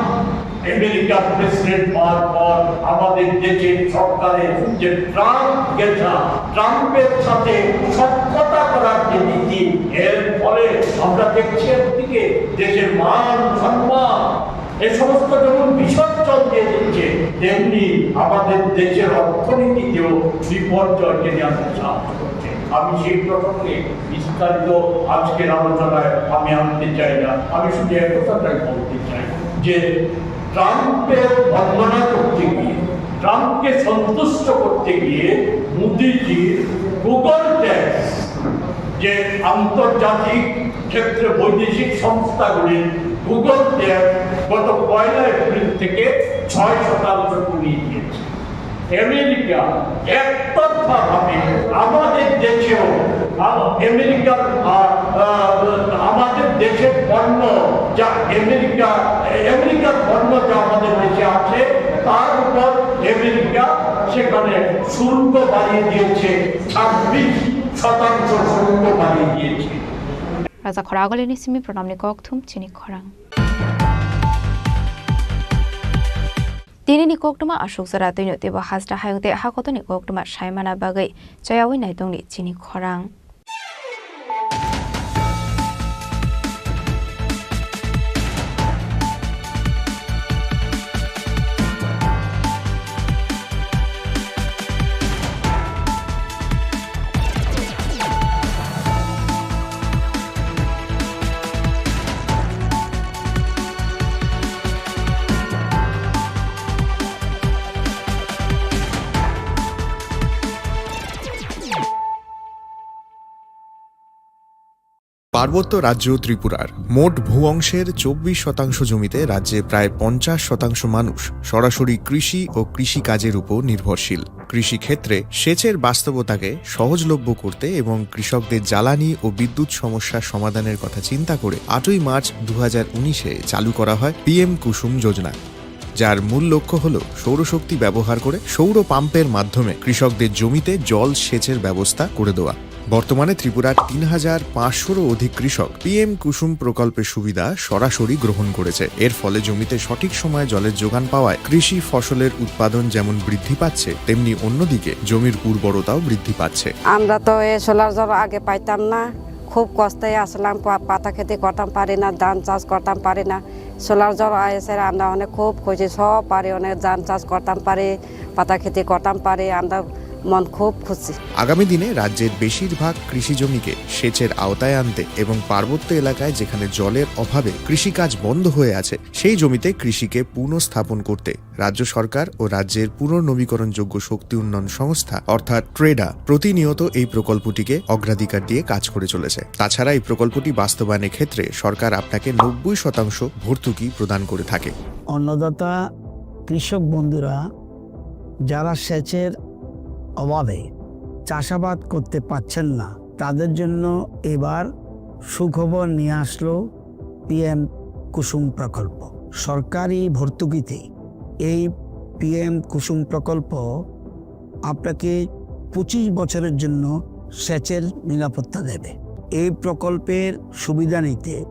আমেরিকার প্রেসিডেন্ট হওয়ার পর আমাদের দেশের সরকারের যে ট্রাম্প গেছা, ট্রাম্পের সাথে সখ্যতা করার যে নীতি, এর ফলে আমরা দেখছি একদিকে দেশের মান সম্মান, এ সমস্ত যেমন বিসর্জন দিয়ে দিচ্ছে, তেমনি আমাদের দেশের অর্থনীতিতেও বিপর্যয় টেনে আনতে সাহায্য করছে। আমি সেই প্রসঙ্গে বিস্তারিত আজকের আলোচনায় আমি আনতে চাই না, আমি শুধু এক কথাটাই বলতে চাই যে ট্রাম্পের বন্দনা করতে গিয়ে, ট্রাম্পকে সন্তুষ্ট করতে গিয়ে মোদিজির গুগল ট্যাক্স, যে আন্তর্জাতিক ক্ষেত্রে বৈদেশিক সংস্থাগুলির গুগল ট্যাক্স গত পয়লা এপ্রিল থেকে ছয় শতাংশ কমিয়ে দিয়েছে। আমেরিকা একতরফাভাবে আমাদের দেশেও, আ-, আমেরিকার, আ-, আ-, আমাদের দেশের পণ্য, যা আমেরিকা, আমেরিকার পণ্য যা আমাদের দেশে আছে, তার উপর আমেরিকা সেখানে শুল্ক বাড়িয়ে দিয়েছে, ছাব্বিশ শতাংশ শুল্ক বাড়িয়ে দিয়েছে। Rajakhor Agulini simi pranamni kokthum chini khorang. Tinini koktwma aswk jora twino teibo hasta hayung tei hakotoni koktwma saimana bagwi chayawi naitongni chini khorang. পার্বত্য রাজ্য ত্রিপুরার মোট ভূ অংশের চব্বিশ শতাংশ জমিতে রাজ্যে প্রায় পঞ্চাশ শতাংশ মানুষ সরাসরি কৃষি ও কৃষিকাজের উপর নির্ভরশীল। কৃষিক্ষেত্রে সেচের বাস্তবতাকে সহজলভ্য করতে এবং কৃষকদের জ্বালানি ও বিদ্যুৎ সমস্যা সমাধানের কথা চিন্তা করে আটই মার্চ দু হাজার উনিশে চালু করা হয় পিএম কুসুম যোজনা, যার মূল লক্ষ্য হল সৌরশক্তি ব্যবহার করে সৌর পাম্পের মাধ্যমে কৃষকদের জমিতে জল সেচের ব্যবস্থা করে দেওয়া। বর্তমানে ত্রিপুরার তিন হাজার পাঁচশোরও অধিক কৃষক পিএম কুসুম প্রকল্পের সুবিধা সরাসরি গ্রহণ করেছে। এর ফলে জমিতে সঠিক সময়ে জলের যোগান পাওয়ায় কৃষি ফসলের উৎপাদন যেমন বৃদ্ধি পাচ্ছে, তেমনি অন্যদিকে জমির উর্বরতাও বৃদ্ধি পাচ্ছে। আমরা তো এই সোলার জল আগে পাইতাম না, খুব কষ্টে আসলাম, পা- পাতা খেতে করতাম পারি না, ধান চাষ করতাম পারি না। সোলার জল এসে আমরা অনেক খুব খুশি, সব পারি, অনেক ধান চাষ করতাম পারি, পাতা খেতে করতাম পারি, আমরা মন খুব খুশি। আগামী দিনে রাজ্যের বেশিরভাগ কৃষি জমিকে সেচের আওতায় আনতে এবং পার্বত্য এলাকায় যেখানে জলের অভাবে কৃষিকাজ বন্ধ হয়ে আছে, সেই জমিতে কৃষিকে পুনঃস্থাপন করতে রাজ্য সরকার ও রাজ্যের পুনর্নবীকরণযোগ্য শক্তি উন্নয়ন সংস্থা অর্থাৎ ট্রেডা প্রতিনিয়ত এই প্রকল্পটিকে অগ্রাধিকার দিয়ে কাজ করে চলেছে। তাছাড়া এই প্রকল্পটি বাস্তবায়নের ক্ষেত্রে সরকার আপনাকে নব্বই শতাংশ ভর্তুকি প্রদান করে থাকে। অন্নদাতা কৃষক বন্ধুরা যারা সেচের অভাবে চাষাবাদ করতে পারছেন না, তাদের জন্য এবার সুখবর নিয়ে আসলো পিএম কুসুম প্রকল্প। সরকারি ভর্তুকিতে এই পিএম কুসুম প্রকল্প আপনাকে পঁচিশ বছরের জন্য সেচের নিরাপত্তা দেবে। এই প্রকল্পের সুবিধা নিতে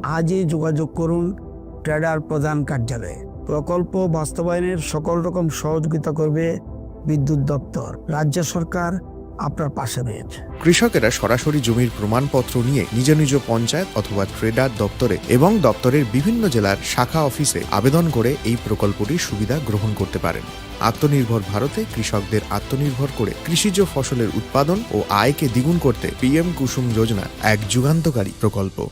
আজই যোগাযোগ করুন ট্রেডার প্রধান কার্যালয়ে। প্রকল্প বাস্তবায়নের সকল রকম সহযোগিতা করবে বিদ্যুৎ দপ্তর। রাজ্য সরকার আপনার পাশে রয়েছে। কৃষকেরা সরাসরি জমির প্রমাণপত্র নিয়ে নিজ নিজ পঞ্চায়েত অথবা ট্রেডার দপ্তরে এবং দপ্তরের বিভিন্ন জেলার শাখা অফিসে আবেদন করে এই প্রকল্পটির সুবিধা গ্রহণ করতে পারেন। আত্মনির্ভর ভারতে কৃষকদের আত্মনির্ভর করে কৃষিজ ফসলের উৎপাদন ও আয়কে দ্বিগুণ করতে পিএম কুসুম যোজনা এক যুগান্তকারী প্রকল্প।